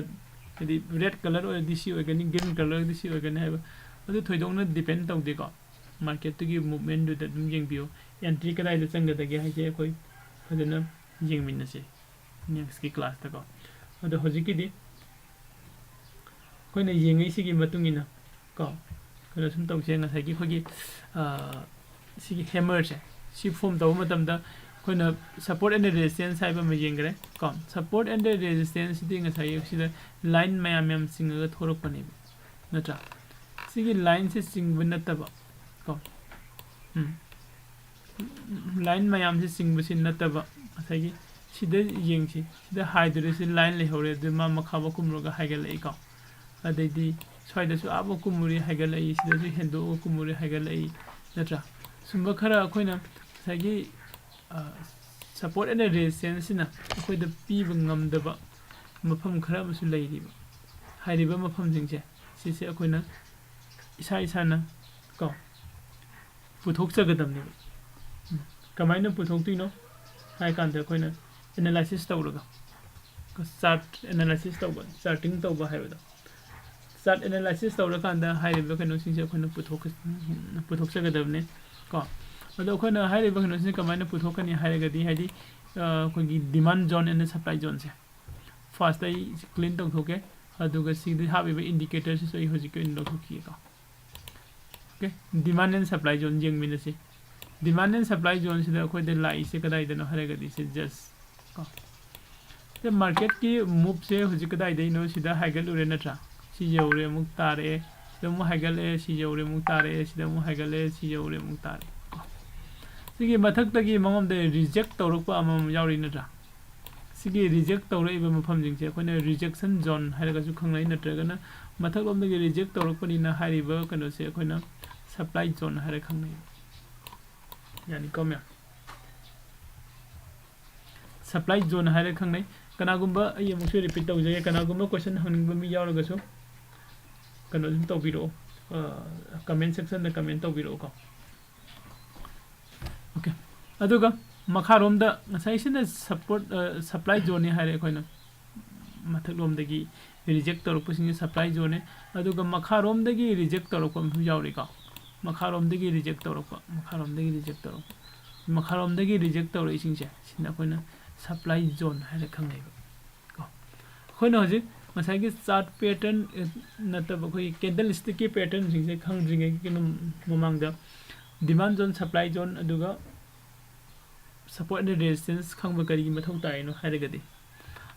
ꯍꯥꯏꯗꯤ ꯔꯦꯗ ꯀꯂꯔ ꯑꯣꯏꯔꯗꯤ ꯁꯤ ꯑꯣꯏꯒꯅꯤ, ꯒ꯭ꯔꯤꯟ ꯀꯂꯔ ꯑꯣꯏꯔꯗꯤ ꯁꯤ ꯑꯣꯏꯒꯅꯤ ꯍꯥꯏꯕ ꯑꯗꯨ ꯊꯣꯏꯗꯣꯛꯅ ꯗꯤꯄꯦꯟ ꯇꯧꯗꯦꯀꯣ꯫ ꯃꯥꯔꯀꯦꯠꯇꯨꯒꯤ ꯃꯨꯞꯃꯦꯟꯗꯨꯗ ꯑꯗꯨꯝ ꯌꯦꯡꯕꯤꯌꯨ꯫ ꯑꯦꯟꯇ꯭ꯔꯤ ꯀꯗꯥꯏꯗ ꯆꯪꯒꯗꯒꯦ ꯍꯥꯏꯁꯦ ꯑꯩꯈꯣꯏ ꯐꯖꯅ ꯌꯦꯡꯃꯤꯟꯅꯁꯦ ꯅꯦꯛꯁꯀꯤ ꯀ꯭ꯂꯥꯁꯇꯀꯣ꯫ ꯑꯗꯣ ꯍꯧꯖꯤꯛꯀꯤꯗꯤ ꯑꯩꯈꯣꯏꯅ ꯌꯦꯡꯉꯛꯏꯁꯤꯒꯤ ꯃꯇꯨꯡ ꯏꯟꯅ ꯀꯣ, ꯀꯩꯅꯣ ꯁꯨꯝ ꯇꯧꯁꯦ꯫ ꯉꯁꯥꯏꯒꯤ ꯑꯩꯈꯣꯏꯒꯤ, ꯑ, ꯁꯤꯒꯤ ꯍꯦꯃꯔꯁꯦ ꯁꯤ ꯐꯣꯝ ꯇꯧꯕ ꯃꯇꯝꯗ ꯑꯩꯈꯣꯏꯅ ꯁꯞꯄꯣꯔꯠ ꯑꯦꯟ ꯔꯦꯖꯤꯁꯇꯦꯟꯁ ꯍꯥꯏꯕ ꯑꯃ ꯌꯦꯡꯈ꯭ꯔꯦ ꯀꯣ꯫ ꯁꯞꯄꯣꯔꯠ ꯑꯦꯟ ꯔꯦꯖꯤꯁꯇꯦꯟꯁꯁꯤꯗꯤ ꯉꯁꯥꯏꯒꯤ ꯁꯤꯗ ꯂꯥꯏꯟ ꯃꯌꯥꯝ ꯃꯌꯥꯝ ꯆꯤꯡꯉꯒ ꯊꯣꯔꯛꯄꯅꯦꯕ, ꯅꯠꯇ꯭ꯔꯥ? ꯁꯤꯒꯤ ꯂꯥꯏꯟꯁꯦ ꯆꯤꯡꯕ ꯅꯠꯇꯕ ꯀꯣ, ꯎꯝ, ꯂꯥꯏꯟ ꯃꯌꯥꯝꯁꯦ ꯆꯤꯡꯕꯁꯤ ꯅꯠꯇꯕ, ꯉꯁꯥꯏꯒꯤ ꯁꯤꯗ ꯌꯦꯡꯁꯤ, ꯁꯤꯗ ꯍꯥꯏꯗꯣꯔꯤꯁꯤ ꯂꯥꯏꯟ ꯂꯩꯍꯧꯔꯦ, ꯑꯗꯨ ꯃꯥ ꯃꯈꯥꯐꯥꯎ ꯀꯨꯝꯃꯨꯔꯒ ꯍꯥꯏꯒꯠꯂꯛꯏꯀꯣ꯫ ꯑꯗꯩꯗꯤ ꯁ꯭ꯋꯥꯏꯗꯁꯨ ꯑꯥꯐꯥꯎ ꯀꯨꯝꯃꯨꯔꯤ, ꯍꯥꯏꯒꯠꯂꯛꯏ, ꯁꯤꯗꯁꯨ ꯍꯦꯟꯗꯣꯛꯑꯒ ꯀꯨꯝꯃꯨꯔꯤ, ꯍꯥꯏꯒꯠꯂꯛꯏ, ꯅꯠꯇ꯭ꯔꯥ? ꯁꯨꯝꯕ ꯈꯔ ꯑꯩꯈꯣꯏꯅ ꯉꯁꯥꯏꯒꯤ ꯁꯞꯄꯣꯔꯠ ꯑꯦꯟ ꯔꯦꯖꯤꯁꯇꯦꯟꯁꯁꯤꯅ ꯑꯩꯈꯣꯏꯗ ꯄꯤꯕ ꯉꯝꯗꯕ ꯃꯐꯝ ꯈꯔ ꯑꯃꯁꯨ ꯂꯩꯔꯤꯕ꯫ ꯍꯥꯏꯔꯤꯕ ꯃꯐꯝꯁꯤꯡꯁꯦ ꯁꯤꯁꯦ ꯑꯩꯈꯣꯏꯅ ꯏꯁꯥ ꯏꯁꯥꯅ ꯀꯣ ꯄꯨꯊꯣꯛꯆꯒꯗꯕꯅꯦꯕ꯫ ꯎꯝ꯫ ꯀꯃꯥꯏꯅ ꯄꯨꯊꯣꯛꯇꯣꯏꯅꯣ ꯍꯥꯏ ꯀꯥꯟꯗ ꯑꯩꯈꯣꯏꯅ ꯑꯦꯅꯥꯂꯥꯏꯁꯤꯁ ꯇꯧꯔꯒ, ꯆꯥꯔꯠ ꯑꯦꯅꯥꯂꯥꯏꯁꯤꯁ ꯇꯧꯕ, ꯆꯥꯔꯇꯤꯡ ꯇꯧꯕ ꯍꯥꯏꯕꯗꯣ, ꯆꯥꯔꯠ ꯑꯦꯅꯥꯂꯥꯏꯁꯤꯁ ꯇꯧꯔꯀꯥꯟꯗ ꯍꯥꯏꯔꯤꯕ ꯀꯩꯅꯣꯁꯤꯡꯁꯦ ꯑꯩꯈꯣꯏꯅ ꯄꯨꯊꯣꯛ-, ꯄꯨꯊꯣꯛꯆꯒꯗꯕꯅꯦ ꯀꯣ꯫ ꯑꯗꯣ ꯑꯩꯈꯣꯏꯅ ꯍꯥꯏꯔꯤꯕ ꯀꯩꯅꯣꯁꯤꯅ ꯀꯃꯥꯏꯅ ꯄꯨꯊꯣꯛꯀꯅꯤ ꯍꯥꯏꯔꯒꯗꯤ, ꯍꯥꯏꯗꯤ, ꯑ, ꯑꯩꯈꯣꯏꯒꯤ demand zone and supply zoneꯁꯦ firstꯇ ꯑꯩ clean ꯇꯧꯊꯣꯛꯀꯦ꯫ ꯑꯗꯨꯒ ꯁꯤꯗ ꯍꯥꯞꯄꯤꯕ indicatorꯁꯤꯁꯨ ꯑꯩ ꯍꯧꯖꯤꯛꯀꯤ ꯑꯣꯏꯅ ꯂꯧꯊꯣꯛꯈꯤꯒꯦꯀꯣ꯫ Okay, demand and supply zone ꯌꯦꯡꯃꯤꯟꯅꯁꯤ꯫ Demand and supply zoneꯁꯤꯗ ꯑꯩꯈꯣꯏꯗ ꯂꯥꯛꯏꯁꯦ ꯀꯗꯥꯏꯗꯅꯣ ꯍꯥꯏꯔꯒꯗꯤ ꯁꯤ just ꯀꯣ꯫ ꯁꯤꯗ marketꯀꯤ moveꯁꯦ ꯍꯧꯖꯤꯛ ꯀꯗꯥꯏꯗꯩꯅꯣ? ꯁꯤꯗ ꯍꯥꯏꯒꯠꯂꯨꯔꯦ ꯅꯠꯇ꯭ꯔꯥ? ꯁꯤ ꯌꯧꯔꯦ ꯑꯃꯨꯛ ꯇꯥꯔꯛꯑꯦ, ꯁꯤꯗ ꯑꯃꯨꯛ ꯍꯥꯏꯒꯠꯂꯛꯑꯦ, ꯁꯤ ꯌꯧꯔꯦ ꯑꯃꯨꯛ ꯇꯥꯔꯛꯑꯦ, ꯁꯤꯗ ꯑꯃꯨꯛ ꯍꯥꯏꯒꯠꯂꯛꯑꯦ, ꯁꯤ ꯌꯧꯔꯦ ꯑꯃꯨꯛ ꯇꯥꯔꯛꯑꯦ ꯀꯣ꯫ ꯁꯤꯒꯤ ꯃꯊꯛꯇꯒꯤ ꯃꯉꯣꯟꯗ reject ꯇꯧꯔꯛꯄ ꯑꯃꯃꯝ ꯌꯥꯎꯔꯤ ꯅꯠꯇ꯭ꯔꯥ? ꯁꯤꯒꯤ reject ꯇꯧꯔꯛꯏꯕ ꯃꯐꯝꯁꯤꯡꯁꯦ ꯑꯩꯈꯣꯏꯅ rejection zone ꯍꯥꯏꯔꯒꯁꯨ ꯈꯪꯅꯩ, ꯅꯠꯇ꯭ꯔꯒꯅ ꯃꯊꯛꯂꯣꯝꯗꯒꯤ reject ꯇꯧꯔꯛꯄꯅꯤꯅ ꯍꯥꯏꯔꯤꯕ ꯀꯩꯅꯣꯁꯦ ꯑꯩꯈꯣꯏꯅ supply zone ꯍꯥꯏꯔ ꯈꯪꯅꯩ꯫ ꯌꯥꯅꯤꯀꯣ ꯃꯌꯥꯝ? Supply zone ꯍꯥꯏꯔ ꯈꯪꯅꯩ꯫ ꯀꯅꯥꯒꯨꯝꯕ, ꯑꯩ ꯑꯃꯨꯛꯁꯨ repeat ꯇꯧꯖꯒꯦ, ꯀꯅꯥꯒꯨꯝꯕ question ꯍꯪꯅꯤꯡꯕ ꯃꯤ ꯌꯥꯎꯔꯒꯁꯨ ꯀꯩꯅꯣ ꯑꯗꯨꯝ ꯇꯧꯕꯤꯔꯛꯑꯣ, ꯑ, comment sectionꯗ comment ꯇꯧꯕꯤꯔꯛꯑꯣꯀꯣ꯫ Okay, ꯑꯗꯨꯒ ꯃꯈꯥꯔꯣꯝꯗ ꯉꯁꯥꯏꯁꯤꯅ support, ꯑ, supply zoneꯅꯤ ꯍꯥꯏꯔꯦ ꯑꯩꯈꯣꯏꯅ, ꯃꯊꯛꯂꯣꯝꯗꯒꯤ reject ꯇꯧꯔꯛꯄꯁꯤꯡꯁꯦ supply zoneꯅꯦ꯫ ꯑꯗꯨꯒ ꯃꯈꯥꯔꯣꯝꯗꯒꯤ reject ꯇꯧꯔꯛꯄ ꯑꯃꯁꯨ ꯌꯥꯎꯔꯤꯀꯣ, ꯃꯈꯥꯔꯣꯝꯗꯒꯤ reject ꯇꯧꯔꯛꯄ, ꯃꯈꯥꯔꯣꯝꯗꯒꯤ reject ꯇꯧꯔꯛꯄ, ꯃꯈꯥꯔꯣꯝꯗꯒꯤ reject ꯇꯧꯔꯛꯏꯁꯤꯡꯁꯦ ꯁꯤꯅ ꯑꯩꯈꯣꯏꯅ supply zone ꯍꯥꯏꯅ ꯈꯪꯅꯩꯕ ꯀꯣ꯫ ꯑꯩꯈꯣꯏꯅ ꯍꯧꯖꯤꯛ ꯉꯁꯥꯏꯒꯤ chart pattern, ꯑꯦ, ꯅꯠꯇꯕ ꯑꯩꯈꯣꯏꯒꯤ candlestickꯀꯤ patternꯁꯤꯡꯁꯦ ꯈꯪꯗ꯭ꯔꯤꯉꯩꯒꯤ ꯀꯩꯅꯣ ꯃꯃꯥꯡꯗ demand zone, supply zone, ꯑꯗꯨꯒ support and resistance ꯈꯪꯕ ꯀꯔꯤꯒꯤ ꯃꯊꯧ ꯇꯥꯏꯅꯣ ꯍꯥꯏꯔꯒꯗꯤ,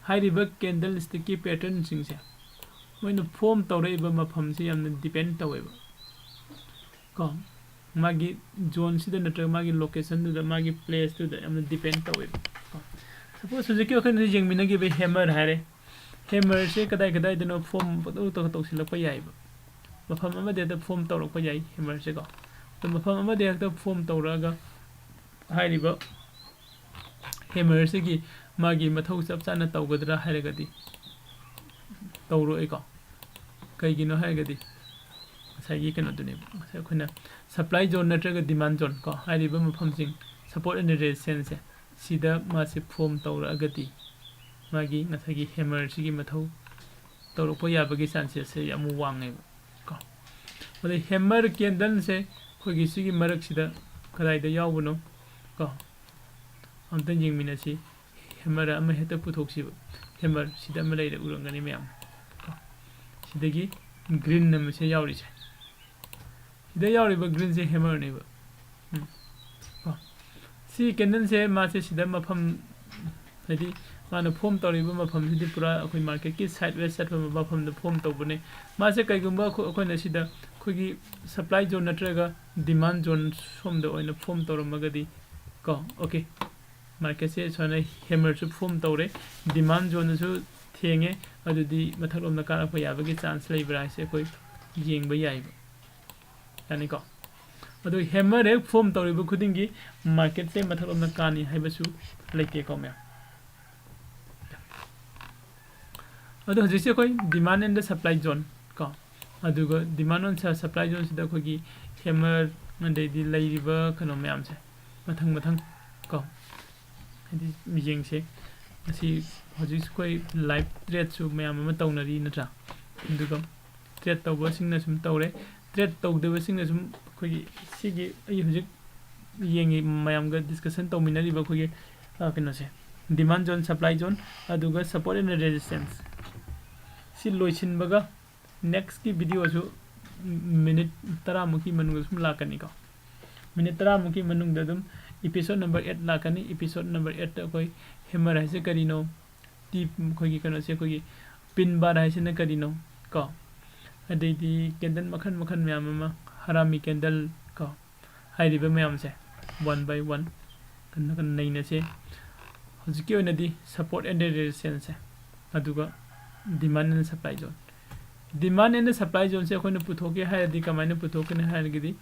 ꯍꯥꯏꯔꯤꯕ candlestickꯀꯤ patternꯁꯤꯡꯁꯦ ꯃꯣꯏꯅ form ꯇꯧꯔꯛꯏꯕ ꯃꯐꯝꯁꯦ ꯌꯥꯝꯅ depend ꯇꯧꯋꯦꯕ ꯀꯣ꯫ ꯃꯥꯒꯤ zoneꯁꯤꯗ ꯅꯠꯇ꯭ꯔꯒ ꯃꯥꯒꯤ locationꯗꯨꯗ, ꯃꯥꯒꯤ placeꯇꯨꯗ ꯌꯥꯝꯅ depend ꯇꯧꯋꯦꯕ ꯀꯣ꯫ Suppose ꯍꯧꯖꯤꯛꯀꯤ ꯑꯩꯈꯣꯏꯅ ꯌꯦꯡꯃꯤꯟꯅꯈꯤꯕ hammer ꯍꯥꯏꯔꯦ, hammerꯁꯦ ꯀꯗꯥꯏ ꯀꯗꯥꯏꯗꯅꯣ form ꯄꯪꯇꯧ ꯇꯧ-, ꯇꯧꯁꯤꯜꯂꯛꯄ ꯌꯥꯏꯕ꯫ ꯃꯐꯝ ꯑꯃꯗ ꯍꯦꯛꯇ form ꯇꯧꯔꯛꯄ ꯌꯥꯏ hammerꯁꯦꯀꯣ꯫ ꯑꯗꯣ ꯃꯐꯝ ꯑꯃꯗ ꯍꯦꯛꯇ form ꯇꯧꯔꯛꯑꯒ ꯍꯥꯏꯔꯤꯕ hammerꯁꯤꯒꯤ ꯃꯥꯒꯤ ꯃꯊꯧ ꯆꯞ ꯆꯥꯅ ꯇꯧꯒꯗ꯭ꯔꯥ ꯍꯥꯏꯔꯒꯗꯤ ꯇꯧꯔꯣꯏꯀꯣ꯫ ꯀꯩꯒꯤꯅꯣ ꯍꯥꯏꯔꯒꯗꯤ ꯉꯁꯥꯏꯒꯤ ꯀꯩꯅꯣꯗꯨꯅꯦꯕ, ꯉꯁꯥꯏ ꯑꯩꯈꯣꯏꯅ supply zone ꯅꯠꯇ꯭ꯔꯒ demand zone ꯀꯣ ꯍꯥꯏꯔꯤꯕ ꯃꯐꯝꯁꯤꯡ, support and resistance ꯁꯦ, ꯁꯤꯗ ꯃꯥꯁꯦ form ꯇꯧꯔꯛꯑꯒꯗꯤ ꯃꯥꯒꯤ ꯉꯁꯥꯏꯒꯤ hammer ꯁꯤꯒꯤ ꯃꯊꯧ ꯇꯧꯔꯛꯄ ꯌꯥꯕꯒꯤ chances ꯁꯦ ꯌꯥꯝ ꯋꯥꯡꯉꯦꯕ ꯀꯣ꯫ ꯑꯗꯩ hammer candle ꯁꯦ ꯑꯩꯈꯣꯏꯒꯤ ꯁꯤꯒꯤ ꯃꯔꯛꯁꯤꯗ ꯀꯗꯥꯏꯗ ꯌꯥꯎꯕꯅꯣ ꯀꯣ, ꯑꯝꯇ ꯌꯦꯡꯃꯤꯟꯅꯁꯤ꯫ Hammer ꯑꯃ ꯍꯦꯛꯇ ꯄꯨꯊꯣꯛꯁꯤꯕ꯫ Hammer ꯁꯤꯗ ꯑꯃ ꯂꯩꯔꯦ, ꯎꯔꯝꯒꯅꯤ ꯃꯌꯥꯝ ꯀꯣ꯫ ꯁꯤꯗꯒꯤ green ꯑꯃꯁꯦ ꯌꯥꯎꯔꯤꯁꯦ, ꯁꯤꯗ ꯌꯥꯎꯔꯤꯕ green ꯁꯦ hammer ꯅꯦꯕ꯫ ꯎꯝ꯫ ꯀꯣ꯫ ꯁꯤ candle ꯁꯦ ꯃꯥꯁꯦ ꯁꯤꯗ ꯃꯐꯝ, ꯍꯥꯏꯗꯤ ꯃꯥꯅ form ꯇꯧꯔꯤꯕ ꯃꯐꯝꯁꯤꯗꯤ ꯄꯨꯔꯥ ꯑꯩꯈꯣꯏ market ꯀꯤ sideways ꯆꯠꯄ ꯃꯐꯝꯗ form ꯇꯧꯕꯅꯦ꯫ ꯃꯥꯁꯦ ꯀꯩꯒꯨꯝꯕ ꯑꯩꯈꯣꯏ-, ꯑꯩꯈꯣꯏꯅ ꯁꯤꯗ ꯑꯩꯈꯣꯏꯒꯤ supply zone ꯅꯠꯇ꯭ꯔꯒ demand zone ꯁꯣꯝꯗ ꯑꯣꯏꯅ form ꯇꯧꯔꯝꯃꯒꯗꯤ ꯀꯣ, okay, market ꯁꯦ ꯁꯨꯃꯥꯏꯅ hammer ꯁꯨ form ꯇꯧꯔꯦ, demand zone ꯁꯨ ꯊꯦꯡꯉꯦ, ꯑꯗꯨꯗꯤ ꯃꯊꯛꯂꯣꯝꯗ ꯀꯥꯔꯛꯄ ꯌꯥꯕꯒꯤ chance ꯂꯩꯕ꯭ꯔꯥ ꯍꯥꯏꯁꯦ ꯑꯩꯈꯣꯏ ꯌꯦꯡꯕ ꯌꯥꯏꯕ꯫ ꯌꯥꯅꯤꯀꯣ? ꯑꯗꯨ hammer ꯍꯦꯛ form ꯇꯧꯔꯤꯕ ꯈꯨꯗꯤꯡꯒꯤ market ꯁꯦ ꯃꯊꯛꯂꯣꯝꯗ ꯀꯥꯅꯤ ꯍꯥꯏꯕꯁꯨ ꯂꯩꯇꯦꯀꯣ ꯃꯌꯥꯝ꯫ ꯑꯗꯣ ꯍꯧꯖꯤꯛꯁꯦ ꯑꯩꯈꯣꯏ demand and the supply zone ꯀꯣ, ꯑꯗꯨꯒ demand and su-, supply zone ꯁꯤꯗ ꯑꯩꯈꯣꯏꯒꯤ hammer ꯑꯗꯩꯗꯤ ꯂꯩꯔꯤꯕ ꯀꯩꯅꯣ ꯃꯌꯥꯝꯁꯦ ꯃꯊꯪ ꯃꯊꯪ ꯀꯣ, ꯍꯥꯏꯗꯤ ꯌꯦꯡꯁꯦ꯫ ꯉꯁꯤ ꯍꯧꯖꯤꯛ ꯑꯩꯈꯣꯏ live trade ꯁꯨ ꯃꯌꯥꯝ ꯑꯃ ꯇꯧꯅꯔꯤ ꯅꯠꯇ꯭ꯔꯥ? ꯑꯗꯨꯒ trade ꯇꯧꯕꯁꯤꯡꯅ ꯁꯨꯝ ꯇꯧꯔꯦ, trade ꯇꯧꯗꯕꯁꯤꯡꯅ ꯁꯨꯝ ꯑꯩꯈꯣꯏꯒꯤ ꯁꯤꯒꯤ ꯑꯩ ꯍꯧꯖꯤꯛ ꯌꯦꯡꯉꯤ ꯃꯌꯥꯝꯒ discussion ꯇꯧꯃꯤꯟꯅꯔꯤꯕ ꯑꯩꯈꯣꯏꯒꯤ, ꯑ, ꯀꯩꯅꯣꯁꯦ, demand zone, supply zone, ꯑꯗꯨꯒ support and resistance ꯁꯤ ꯂꯣꯏꯁꯤꯟꯕꯒ next ꯀꯤ video ꯁꯨ minute ꯇꯔꯥꯃꯨꯛꯀꯤ ꯃꯅꯨꯡꯗ ꯁꯨꯝ ꯂꯥꯛꯀꯅꯤꯀꯣ꯫ Minute ꯇꯔꯥꯃꯨꯛꯀꯤ ꯃꯅꯨꯡꯗ ꯑꯗꯨꯝ episode number eight ꯂꯥꯛꯀꯅꯤ꯫ Episode number eight ꯇ ꯑꯩꯈꯣꯏ hammer ꯍꯥꯏꯁꯦ ꯀꯔꯤꯅꯣ, ꯇꯤ ꯑꯩꯈꯣꯏꯒꯤ ꯀꯩꯅꯣꯁꯦ, ꯑꯩꯈꯣꯏꯒꯤ pin bar ꯍꯥꯏꯁꯤꯅ ꯀꯔꯤꯅꯣ ꯀꯣ, ꯑꯗꯩꯗꯤ candle ꯃꯈꯜ ꯃꯈꯜ ꯃꯌꯥꯝ ꯑꯃ, ꯍꯔꯥꯃꯤ candle ꯀꯣ, ꯍꯥꯏꯔꯤꯕ ꯃꯌꯥꯝꯁꯦ one by one ꯀꯟꯅ ꯀꯟꯅ ꯅꯩꯅꯁꯦ꯫ ꯍꯧꯖꯤꯛꯀꯤ ꯑꯣꯏꯅꯗꯤ support and resistance ꯁꯦ, ꯑꯗꯨꯒ demand and supply zone꯫ Demand and supply zone ꯁꯦ ꯑꯩꯈꯣꯏꯅ ꯄꯨꯊꯣꯛꯀꯦ ꯍꯥꯏꯔꯗꯤ ꯀꯃꯥꯏꯅ ꯄꯨꯊꯣꯛꯀꯅꯤ ꯍꯥꯏꯔꯒꯗꯤ,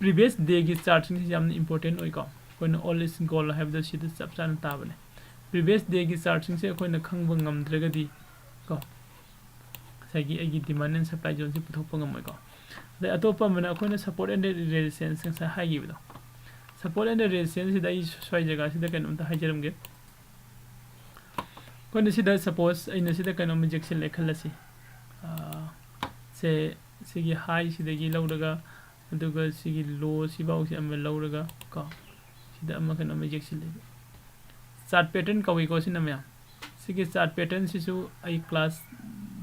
previous day ꯒꯤ chart ꯁꯤꯡꯁꯤ ꯌꯥꯝꯅ important ꯑꯣꯏꯀꯣ꯫ ꯑꯩꯈꯣꯏꯅ all is gold ꯍꯥꯏꯕꯗꯣ ꯁꯤꯗ ꯆꯞ ꯆꯥꯅ ꯇꯥꯕꯅꯦ꯫ previous day ꯒꯤ chart ꯁꯤꯡꯁꯦ ꯑꯩꯈꯣꯏꯅ ꯈꯪꯕ ꯉꯝꯗ꯭ꯔꯒꯗꯤ ꯀꯣ, ꯉꯁꯥꯏꯒꯤ ꯑꯩꯒꯤ demand and supply zone ꯁꯤ ꯄꯨꯊꯣꯛꯄ ꯉꯝꯃꯣꯏꯀꯣ꯫ ꯑꯗꯩ ꯑꯇꯣꯞꯄ ꯑꯃꯅ ꯑꯩꯈꯣꯏꯅ support and resistance ꯉꯁꯥꯏ ꯍꯥꯏꯈꯤꯕꯗꯣ, support and resistance ꯁꯤꯗ ꯑꯩ ꯁ꯭ꯋꯥꯏ ꯖꯒꯥꯁꯤꯗ ꯀꯩꯅꯣꯝꯇ ꯍꯥꯏꯖꯔꯝꯒꯦ꯫ ꯑꯩꯈꯣꯏꯅ ꯁꯤꯗ, suppose ꯑꯩꯅ ꯁꯤꯗ ꯀꯩꯅꯣꯝ ꯌꯦꯛꯁꯤꯜꯂꯦ ꯈꯜꯂꯁꯤ꯫ ꯑꯥ, ꯁꯦ, ꯁꯤꯒꯤ high ꯁꯤꯗꯒꯤ ꯂꯧꯔꯒ, ꯑꯗꯨꯒ ꯁꯤꯒꯤ low ꯁꯤꯐꯥꯎꯁꯤ ꯑꯃ ꯂꯧꯔꯒ ꯀꯣ, ꯁꯤꯗ ꯑꯃ ꯀꯩꯅꯣꯝꯃ ꯌꯦꯛꯁꯤꯜꯂꯦ꯫ Chart pattern ꯀꯧꯏꯀꯣ ꯁꯤꯅ ꯃꯌꯥꯝ꯫ ꯁꯤꯒꯤ chart pattern ꯁꯤꯁꯨ ꯑꯩ class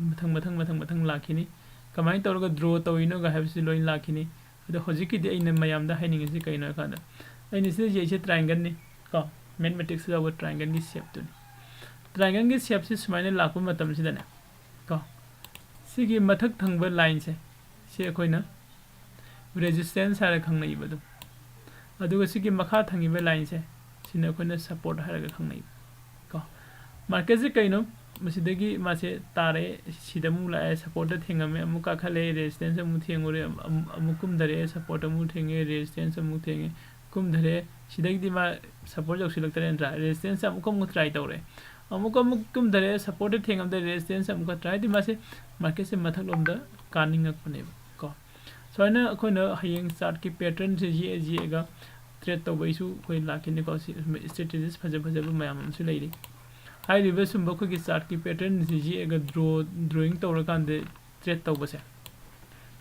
ꯃꯊꯪ, ꯃꯊꯪ, ꯃꯊꯪ, ꯃꯊꯪ ꯂꯥꯛꯈꯤꯅꯤ꯫ ꯀꯃꯥꯏꯅ ꯇꯧꯔꯒ draw ꯇꯧꯔꯤꯅꯣꯒ ꯍꯥꯏꯕꯁꯤ ꯂꯣꯏ ꯂꯥꯛꯈꯤꯅꯤ꯫ ꯑꯗꯣ ꯍꯧꯖꯤꯛꯀꯤꯗꯤ ꯑꯩꯅ ꯃꯌꯥꯝꯗ ꯍꯥꯏꯅꯤꯡꯉꯤꯁꯤ ꯀꯩꯅꯣ ꯍꯥꯏ ꯀꯥꯟꯗ, ꯑꯩꯅ ꯁꯤꯗ ꯌꯦꯛꯏꯁꯦ triangle ꯅꯤ ꯀꯣ, mathematics ꯇ ꯌꯥꯎꯕ triangle ꯒꯤ shape ꯇꯨꯅꯤ꯫ Triangle ꯒꯤ shape ꯁꯤ ꯁꯨꯃꯥꯏꯅ ꯂꯥꯛꯄ ꯃꯇꯝꯁꯤꯗꯅꯦ ꯀꯣ, ꯁꯤꯒꯤ ꯃꯊꯛ ꯊꯪꯕ line ꯁꯦ, ꯁꯤ ꯑꯩꯈꯣꯏꯅ resistance ꯍꯥꯏꯔꯒ ꯈꯪꯅꯩꯕ ꯑꯗꯨꯝ꯫ ꯑꯗꯨꯒ ꯁꯤꯒꯤ ꯃꯈꯥ ꯊꯪꯉꯤꯕ line ꯁꯦ, ꯁꯤꯅ ꯑꯩꯈꯣꯏꯅ support ꯍꯥꯏꯔꯒ ꯈꯪꯅꯩꯕ ꯀꯣ꯫ Market ꯁꯦ ꯀꯩꯅꯣ, ꯃꯁꯤꯗꯒꯤ ꯃꯥꯁꯦ ꯇꯥꯔꯛꯑꯦ, ꯁꯤꯗ ꯑꯃꯨꯛ ꯂꯥꯛꯑꯦ, support ꯇ ꯊꯦꯡꯉꯝꯃꯦ, ꯑꯃꯨꯛ ꯀꯥꯈꯠꯂꯛꯑꯦ, resistance ꯑꯃꯨꯛ ꯊꯦꯡꯉꯨꯔꯦ, ꯑꯃꯨꯛ, ꯑꯃꯨꯛ ꯀꯨꯝꯊꯔꯛꯑꯦ, support ꯑꯃꯨꯛ ꯊꯦꯡꯉꯦ, resistance ꯑꯃꯨꯛ ꯊꯦꯡꯉꯦ, ꯀꯨꯝꯊꯔꯛꯑꯦ꯫ ꯁꯤꯗꯒꯤꯗꯤ ꯃꯥ support ꯌꯧꯁꯤꯜꯂꯛꯇꯔꯦ ꯅꯠꯇ꯭ꯔꯥ? Resistance ꯑꯃꯨꯛꯀ ꯑꯃꯨꯛ try ꯇꯧꯔꯦ, ꯑꯃꯨꯛꯀ ꯑꯃꯨꯛ ꯀꯨꯝꯊꯔꯛꯑꯦ, support ꯇ ꯊꯦꯡꯉꯝꯗꯥꯏ resistance ꯑꯃꯨꯛꯀ try꯫ ꯍꯥꯏꯗꯤ ꯃꯥꯁꯦ market ꯁꯦ ꯃꯊꯛꯂꯣꯝꯗ ꯀꯥꯅꯤꯡꯉꯛꯄꯅꯦꯕ ꯀꯣ꯫ ꯁꯨꯃꯥꯏꯅ ꯑꯩꯈꯣꯏꯅ ꯍꯌꯦꯡ chart ꯀꯤ pattern ꯁꯦ ꯌꯦꯛꯑ ꯌꯦꯛꯑꯒ trade ꯇꯧꯕꯩꯁꯨ ꯑꯩꯈꯣꯏ ꯂꯥꯛꯈꯤꯅꯤꯀꯣ꯫ ꯁꯤ strategies ꯐꯖ ꯐꯖꯕ ꯃꯌꯥꯝ ꯑꯃꯁꯨ ꯂꯩꯔꯤ꯫ ꯍꯥꯏꯔꯤꯕ ꯁꯨꯝꯕ ꯑꯩꯈꯣꯏꯒꯤ chart ꯀꯤ pattern ꯁꯤ ꯌꯦꯛꯑꯒ draw, drawing ꯇꯧꯔꯀꯥꯟꯗ trade ꯇꯧꯕꯁꯦ,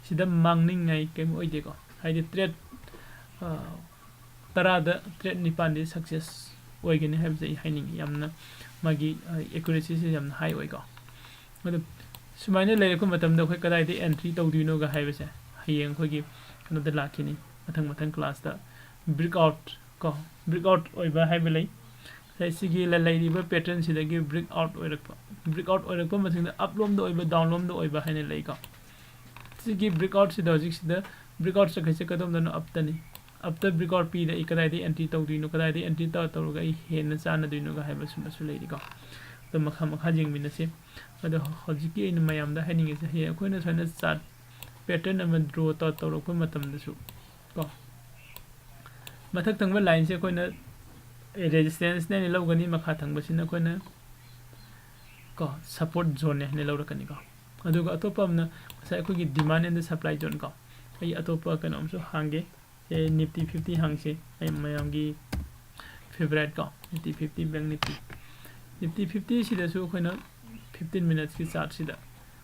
ꯁꯤꯗ ꯃꯥꯡꯅꯤꯡꯉꯥꯏ ꯀꯩꯝ ꯑꯣꯏꯗꯦꯀꯣ꯫ ꯍꯥꯏꯗꯤ trade, ꯑ, ꯇꯔꯥꯗ trade ꯅꯤꯄꯥꯟꯗꯤ success ꯑꯣꯏꯒꯅꯤ ꯍꯥꯏꯕꯁꯦ ꯑꯩ ꯍꯥꯏꯅꯤꯡꯉꯤ꯫ ꯌꯥꯝꯅ ꯃꯥꯒꯤ, ꯑ, accuracy ꯁꯦ ꯌꯥꯝꯅ high ꯑꯣꯏꯀꯣ꯫ ꯑꯗꯨ ꯁꯨꯃꯥꯏꯅ ꯂꯩꯔꯛꯄ ꯃꯇꯝꯗ ꯑꯩꯈꯣꯏ ꯀꯗꯥꯏꯗ entry ꯇꯧꯗꯣꯏꯅꯣꯒ ꯍꯥꯏꯕꯁꯦ ꯍꯌꯦꯡ ꯑꯩꯈꯣꯏꯒꯤ ꯀꯩꯅꯣꯗ ꯂꯥꯛꯈꯤꯅꯤ, ꯃꯊꯪ ꯃꯊꯪ class ꯇ꯫ Breakout ꯀꯣ, breakout ꯑꯣꯏꯕ ꯍꯥꯏꯕ ꯂꯩ꯫ ꯉꯁꯥꯏ ꯁꯤꯒꯤ ꯂ-, ꯂꯩꯔꯤꯕ pattern ꯁꯤꯗꯒꯤ breakout ꯑꯣꯏꯔꯛꯄ, breakout ꯑꯣꯏꯔꯛꯄ ꯃꯇꯨꯡꯗ up ꯂꯣꯝꯗ ꯑꯣꯏꯕ, down ꯂꯣꯝꯗ ꯑꯣꯏꯕ ꯍꯥꯏꯅ ꯂꯩꯀꯣ꯫ ꯁꯤꯒꯤ breakout ꯁꯤꯗ, ꯍꯧꯖꯤꯛꯁꯤꯗ breakout ꯆꯠꯈ꯭ꯔꯤꯁꯦ ꯀꯗꯣꯝꯗꯅꯣ? Up ꯇꯅꯤ꯫ Up ꯇ breakout ꯄꯤꯔꯦ, ꯑꯩ ꯀꯗꯥꯏꯗ entry ꯇꯧꯗꯣꯏꯅꯣ, ꯀꯗꯥꯏꯗ entry ꯇꯧꯔ ꯇꯧꯔꯒ ꯑꯩ ꯍꯦꯟꯅ ꯆꯥꯟꯅꯗꯣꯏꯅꯣꯒ ꯍꯥꯏꯕ ꯁꯨꯝꯕꯁꯨ ꯂꯩꯔꯤꯀꯣ꯫ ꯑꯗꯣ ꯃꯈꯥ ꯃꯈꯥ ꯌꯦꯡꯃꯤꯟꯅꯁꯤ꯫ ꯑꯗꯣ ꯍꯧꯖꯤꯛꯀꯤ ꯑꯩꯅ ꯃꯌꯥꯝꯗ ꯍꯥꯏꯅꯤꯡꯉꯤꯁꯦ, ꯍꯌꯦꯡ ꯑꯩꯈꯣꯏꯅ ꯁꯨꯃꯥꯏꯅ chart pattern ꯑꯃ draw ꯇꯧ-, ꯇꯧꯔꯛꯄ ꯃꯇꯝꯗꯁꯨ ꯀꯣ, ꯃꯊꯛ ꯊꯪꯕ line ꯁꯦ ꯑꯩꯈꯣꯏꯅ ꯔꯦꯖꯤꯁꯇꯦꯟꯁꯅꯦ ꯍꯥꯏꯅ ꯂꯧꯒꯅꯤ, ꯃꯈꯥ ꯊꯪꯕꯁꯤꯅ ꯑꯩꯈꯣꯏꯅ ꯀꯣ ꯁꯄꯣꯔꯠ ꯖꯣꯟꯅꯦ ꯍꯥꯏꯅ ꯂꯧꯔꯛꯀꯅꯤꯀꯣ꯫ ꯑꯗꯨꯒ ꯑꯇꯣꯞꯄ ꯑꯃꯅ ꯉꯁꯥꯏ ꯑꯩꯈꯣꯏꯒꯤ demand and supply zone ꯀꯣ꯫ ꯑꯩ ꯑꯇꯣꯞꯄ ꯀꯩꯅꯣꯝꯁꯨ ꯍꯥꯡꯒꯦ꯫ ꯁꯦ ꯅꯤꯐꯇꯤ ꯐꯤꯐꯇꯤ ꯍꯥꯡꯁꯦ, ꯑꯩ ꯃꯌꯥꯝꯒꯤ ꯐꯦꯚꯔꯥꯏꯠ ꯀꯣ, Nifty fifty, bank Nifty. Nifty fifty ꯁꯤꯗꯁꯨ ꯑꯩꯈꯣꯏꯅ ꯐꯤꯐꯇꯤꯟ ꯃꯤꯅꯠꯁꯀꯤ ꯆꯥꯔꯠꯁꯤꯗ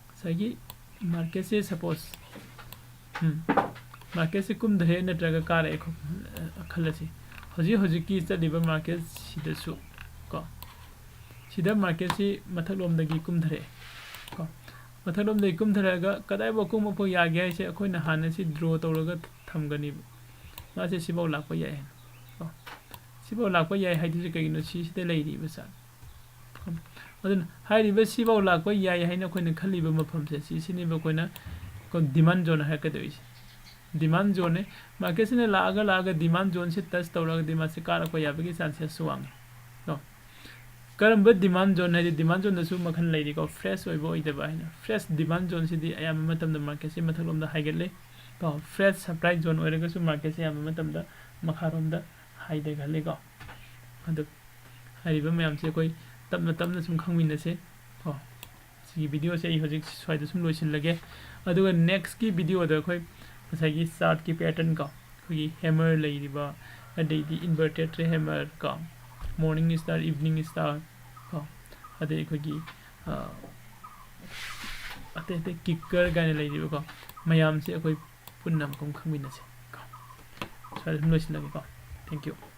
ꯉꯁꯥꯏꯒꯤ ꯃꯥꯔꯀꯦꯠꯁꯦ ꯁꯄꯣꯁ ꯃꯥꯔꯀꯦꯠꯁꯦ ꯀꯨꯝꯊꯔꯦ ꯅꯠꯇ꯭ꯔꯒ ꯀꯥꯔꯛꯑꯦ ꯈꯣ-, ꯈꯜꯂꯁꯤ꯫ ꯍꯧꯖꯤꯛ ꯍꯧꯖꯤꯛꯀꯤ ꯆꯠꯂꯤꯕ ꯃꯥꯔꯀꯦꯠꯁꯤꯗꯁꯨ ꯀꯣ, ꯁꯤꯗ ꯃꯥꯔꯀꯦꯠꯁꯤ ꯃꯊꯛꯂꯣꯝꯗꯒꯤ ꯀꯨꯝꯊꯔꯛꯑꯦ ꯀꯣ꯫ ꯃꯊꯛꯂꯣꯝꯗꯒꯤ ꯀꯨꯝꯊꯔꯛꯑꯒ ꯀꯗꯥꯏꯐꯥꯎ ꯀꯨꯝꯃꯛꯄ ꯌꯥꯒꯦ ꯍꯥꯏꯁꯦ ꯑꯩꯈꯣꯏꯅ ꯍꯥꯟꯅ ꯁꯤ ꯗ꯭ꯔꯣ ꯇꯧꯔꯒ ꯊꯝꯒꯅꯤꯕ꯫ ꯃꯥꯁꯦ ꯁꯤꯐꯥꯎ ꯂꯥꯛꯄ ꯌꯥꯏ ꯍꯥꯏꯅ ꯀꯣ꯫ ꯁꯤꯐꯥꯎ ꯂꯥꯛꯄ ꯌꯥꯏ ꯍꯥꯏꯗꯨꯁꯦ ꯀꯩꯒꯤꯅꯣ? ꯁꯤꯁꯤꯗ ꯂꯩꯔꯤꯕ ꯆꯥꯔꯠ꯫ ꯑꯗꯨꯅ ꯍꯥꯏꯔꯤꯕ ꯁꯤꯐꯥꯎ ꯂꯥꯛꯄ ꯌꯥꯏ ꯍꯥꯏꯅ ꯑꯩꯈꯣꯏꯅ ꯈꯜꯂꯤꯕ ꯃꯐꯝꯁꯦ, ꯁꯤꯁꯤꯅꯦꯕ ꯑꯩꯈꯣꯏꯅ demand zone ꯍꯥꯏꯔꯛꯀꯗꯣꯏꯁꯦ꯫ Demand zoneꯅꯦ꯫ ꯃꯥꯔꯀꯦꯠꯁꯤꯅ ꯂꯥꯛꯑꯒ, ꯂꯥꯛꯑꯒ demand zoneꯁꯤ touch ꯇꯧꯔꯒꯗꯤ ꯃꯥꯁꯤ ꯀꯥꯔꯛꯄ ꯌꯥꯕꯒꯤ chances ꯋꯥꯡꯉꯤ ꯀꯣ꯫ ꯀꯔꯝꯕ demand zone ꯍꯥꯏꯗꯤ, demand zoneꯗꯁꯨ ꯃꯈꯜ ꯂꯩꯔꯤꯀꯣ, fresh ꯑꯣꯏꯕ, ꯑꯣꯏꯗꯕ ꯍꯥꯏꯅ꯫ Fresh demand zoneꯁꯤꯗꯤ ꯑꯌꯥꯝꯕ ꯃꯇꯝꯗ ꯃꯥꯔꯀꯦꯠꯁꯤ ꯃꯊꯛꯂꯣꯝꯗ ꯍꯥꯏꯒꯠꯂꯤ ꯀꯣ꯫ Fresh supply zone ꯑꯣꯏꯔꯒꯁꯨ ꯃꯥꯔꯀꯦꯠꯁꯤ ꯑꯌꯥꯝꯕ ꯃꯇꯝꯗ ꯃꯈꯥꯔꯣꯝꯗ ꯍꯥꯏꯊꯒꯜꯂꯤ ꯀꯣ꯫ ꯑꯗꯨ ꯍꯥꯏꯔꯤꯕ ꯃꯌꯥꯝꯁꯦ ꯑꯩꯈꯣꯏ ꯇꯞꯅ ꯇꯞꯅ ꯁꯨꯝ ꯈꯪꯃꯤꯟꯅꯁꯦ ꯀꯣ꯫ ꯁꯤꯒꯤ videoꯁꯦ ꯑꯩ ꯍꯧꯖꯤꯛ ꯁ꯭ꯋꯥꯏꯗ ꯁꯨꯝ ꯂꯣꯏꯁꯤꯜꯂꯒꯦ꯫ ꯑꯗꯨꯒ nextꯀꯤ videoꯗ ꯑꯩꯈꯣꯏ ꯉꯁꯥꯏꯒꯤ chartꯀꯤ pattern ꯀꯣ, ꯑꯩꯈꯣꯏꯒꯤ hammer ꯂꯩꯔꯤꯕ, ꯑꯗꯩꯗꯤ inverted hammer ꯀꯣ, morning star, evening star ꯀꯣ, ꯑꯗꯩ ꯑꯩꯈꯣꯏꯒꯤ, ꯑ, ꯑꯇꯩ ꯑꯇꯩ kicker ꯀꯥꯏꯅ ꯂꯩꯔꯤꯕꯀꯣ, ꯃꯌꯥꯝꯁꯦ ꯑꯩꯈꯣꯏ ꯄꯨꯟꯅ ꯑꯃꯨꯛ ꯈꯪꯃꯤꯟꯅꯁꯦ ꯀꯣ꯫ ꯁ꯭ꯋꯥꯏꯗ ꯁꯨꯝ ꯂꯣꯏꯁꯤꯜꯂꯒꯦꯀꯣ꯫ Thank you꯫